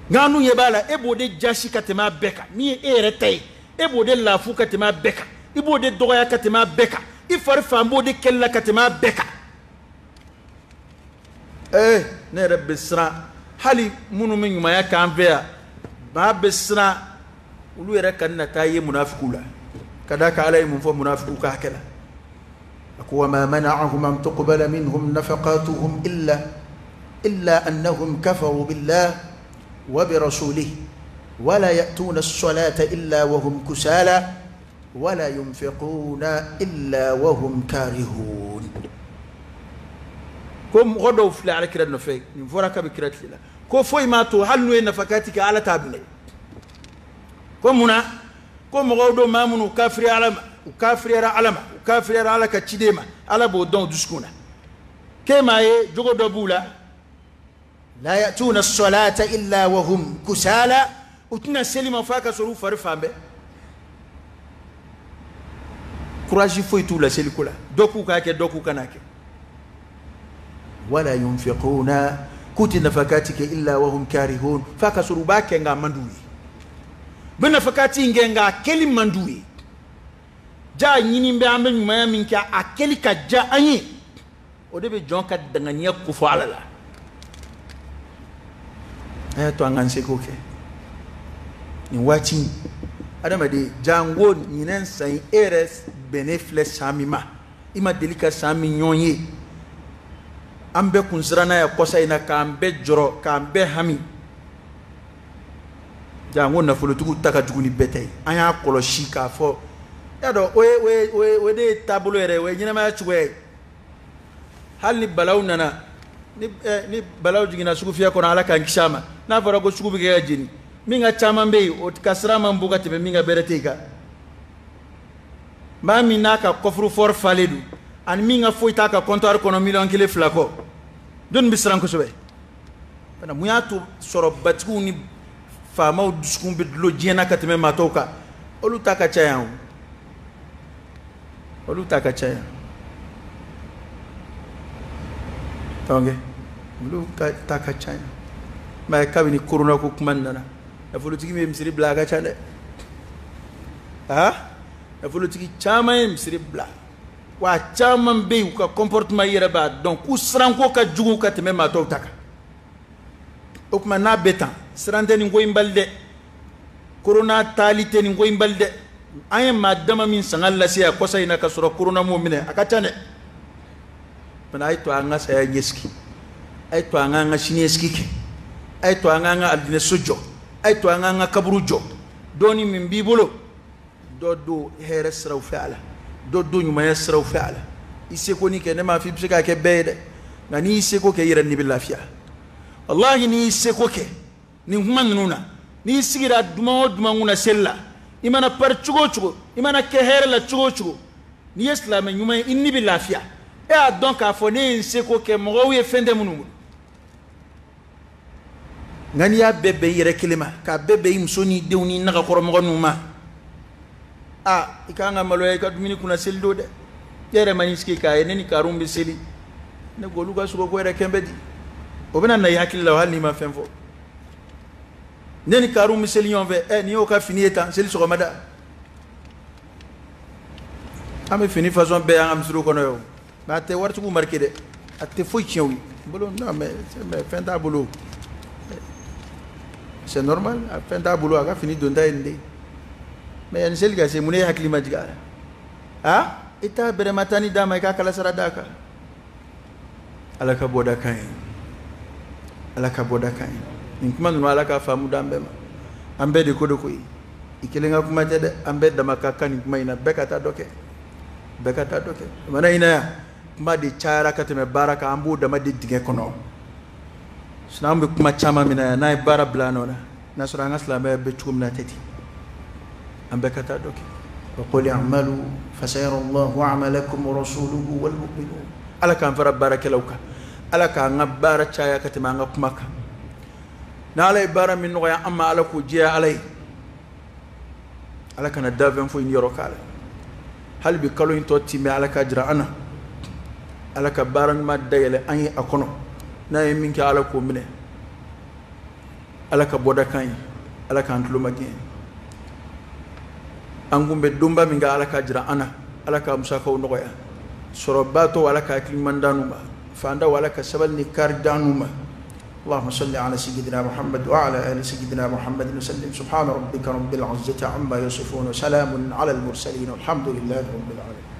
Nka an dun ɲɛ b'a la, e b'o de jasi ka tɛmɛ a bɛɛ kan. Min ye e yɛrɛ ta ye, e b'o de lafu ka tɛmɛ a bɛɛ kan, i b'o de dɔgɔya ka tɛmɛ a bɛɛ kan, i fari fan b'o de kɛli la ka tɛmɛ a bɛɛ kan. Ne yɛrɛ bɛ siran, hali minnu bɛ ɲumanya k'an fɛ yan, maa bɛ siran olu yɛrɛ ka na taa ye munafikiw la. Ka d'a kan Ala ye mun fɔ munafikiw ka hakɛ la? A ko wa ma mana'ahum an tuqbala minhum nafaqatuhum illa annahum kafaru billah wa bi rasulihi wa la ya'tuna as-salata illa wa hum kusala wa la yunfiquna illa wa hum karihun. Ko mɔgɔ dɔw filɛ Ala kira nɔfɛ, nin fɔra kabi kira tile la, ko foyi m'a to hali n'u ye nafakati kɛ Ala t'a minɛ. Ko munna? Ko mɔgɔw don maa minnu kafiriyara Ala ma, u kafiriyara Ala ma, u kafiriyara Ala ka ciden ma, Ala b'o dɔn u dusukun na. K'e m'a ye jogo dɔ b'u la, la ya'tuna as-salata illa wa hum kusala, u tɛna seli ma f'a ka sɔrɔ u fari fan bɛɛ. Courage foyi t'u la seliko la, dɔ k'u k'a kɛ, dɔ k'u kana kɛ. Wala yunfiquna, k'u tɛ nafakati kɛ illa wa hum karihun, f'a ka sɔrɔ u b'a kɛ nka a man d'u ye. U bɛ nafakati in kɛ nka a kɛli man d'u ye. Ja ɲini bɛ an bɛ ɲumanya min kɛ, a kɛli ka diya an ye, o de bɛ jɔn ka danganiya kofɔ Ala la. A y'a to an k'an seko kɛ nin waati in. Adamaden janko ɲinɛn san in, e yɛrɛ bɛnnen filɛ san min ma, i ma deli ka san min ɲɔgɔn ye. An bɛɛ kun siranna yan kɔsa in na, k'an bɛɛ jɔrɔ, k'an bɛɛ hami. Janko nafolotigiw ta ka jugu ni bɛɛ ta ye. An y'a kɔlɔsi k'a fɔ, y'a dɔn, o de ye taabolo yɛrɛ ye, o ye ɲɛnamaya cogoya ye. Hali ni balaw nana, ni balaw jiginna sugufiyɛ kɔnɔ, Ala k'an kisi a ma, n'a fɔra ko sugu bɛ kɛ ka jeni, min ka caman bɛ yen, o ka sira man bon ka tɛmɛ min ka bɛrɛ tɛ yen kan. Maa min n'a ka coffre-fort falen don, ani min ka foyi t'a ka comptoir kɔnɔ miliyɔn kelen fila kɔ, jɔnni bɛ siran kosɛbɛ? Fana mun y'a to sɔrɔbatigiw ni faamaw dusukun bɛ dulon diɲɛ na ka tɛmɛ maa tɔw kan? Olu ta ka ca yan o. Olu ta ka ca yan. Donc, olu ta ka ca yan. M'a ye kabini korona ko kuma nana, nafolotigi min ye misiri bila, a ka ca dɛ. Aa, nafolotigi caman ye misiri bila, wa caman bɛ yen, u ka comportement i yɛrɛ b'a dɔn k'u siranko ka jugu ka tɛmɛ maa tɔw ta kan. O tuma n'a bɛ tan, siran tɛ nin ko in bali dɛ, korona taali tɛ nin ko in bali dɛ. An ye maa dama min sanga lase a kɔsa in na ka sɔrɔ korona m'o minɛ, a ka ca dɛ. Fana a ye to an ka saya ɲɛsigi, a ye to an k'an ka siniɲɛsigi kɛ, a ye to an k'an ka alijinɛso jɔ, a ye to an k'an ka kaburu jɔ. Dɔɔni min b'i bolo, dɔ don hɛrɛ siraw fɛ a la, dɔ don ɲumanya siraw fɛ a la. I seko ni kɛ, ne m'a fɔ i bɛ se k'a kɛ bɛɛ ye dɛ, nka n'i y'i seko kɛ, i yɛrɛ ni bɛ lafiya. Walahi, n'i y'i seko kɛ nin kuma ninnu na, n'i sigira duman o duman kunna seli la, i mana pari cogo o cogo, i mana kɛ hɛrɛ la cogo o cogo, n'i ye silamɛ ɲuman ye, i ni bɛ lafiya. E y'a dɔn k'a fɔ ne ye n seko kɛ, mɔgɔw ye fɛn tɛ minnu bolo. Nka n'i y'a bɛɛ bɛn i yɛrɛ kelen ma, k'a bɛɛ bɛn i muso n'i denw n'i nagakɔrɔmɔgɔ ninnu ma, a i kan ka maloya i ka dumuni kunna seli don dɛ. E yɛrɛ ma n'i sigi k'a ye ne ni karun bɛ seli, ne ko olu ka sogoko yɛrɛ kɛn bɛ di, o bɛna na i hakili la hali n'i ma fɛn fɔ. Ne ni karun bɛ seli ɲɔgɔn fɛ, ɛ n'i y'o ka fini ye tan seli sɔgɔmada, an bɛ fini façon bɛɛ y'an ka misiriw kɔnɔ ye o, mais a tɛ waritigiw marqué dɛ, a tɛ foyi tiɲɛ u ye bolo. Non, mais fɛn t'a bolo, c'est normal, a fɛn t'a bolo, a ka fini donta ye nin de ye. Mais yanni seli ka se, mun ne hakili ma jigin a la? A i t'a bɛrɛma tan ni d'a ma, i k'a kala sara d'a kan. Ala ka bɔda kan ye, Ala ka bɔda kan ye. Nin kuma ninnu, Ala ka faamu d'an bɛɛ ma. An bɛɛ de ko de koyi, i kelen ka kuma tɛ dɛ, an bɛɛ dama ka kan nin kuma in na. Bɛɛ ka taa dɔ kɛ, bɛɛ ka taa dɔ kɛ. Jamana in na yan, kuma de cayara ka tɛmɛ baara kan, an b'o dama de dingɛ kɔnɔ. Sinon an bɛ kuma caman min na yan, n'an ye baara bila a nɔ na, n'a sɔrɔ an ka silamɛya bɛ cogo min na, a tɛ ten. An bɛɛ ka taa dɔ kɛ. Wa qul i'malu fasayara Allahu amalakum wa rasuluhu wal mu'minun. Ala k'an fara baarakɛlaw kan, Ala k'an ka baara caya ka tɛmɛ an ka kuma kan. N'Ala ye baara min nɔgɔya an ma, Ala k'o jɛya Ala ye. Ala kana dafɛn foyi yɔrɔ k'a la. Hali bi kalo in tɔ timɛ, Ala ka jira an na. Ala ka baara ɲuman dayɛlɛ an ye a kɔnɔ. N'a ye min kɛ, Ala k'o minɛ. Ala ka bɔda kan ye, Ala k'an tulo magɛn. An kun bɛ donba min kɛ, Ala ka jira an na. Ala ka musakaw nɔgɔya. Sɔrɔbaatɔw, Ala ka hakili ɲuman d'an ma. Fandaw, Ala ka sabali ni kari d'an ma. اللهم صل على سيدنا محمد وعلى آل سيدنا محمد وسلم. سبحان ربك رب العزة عما يصفون، وسلام على المرسلين، والحمد لله رب العالمين.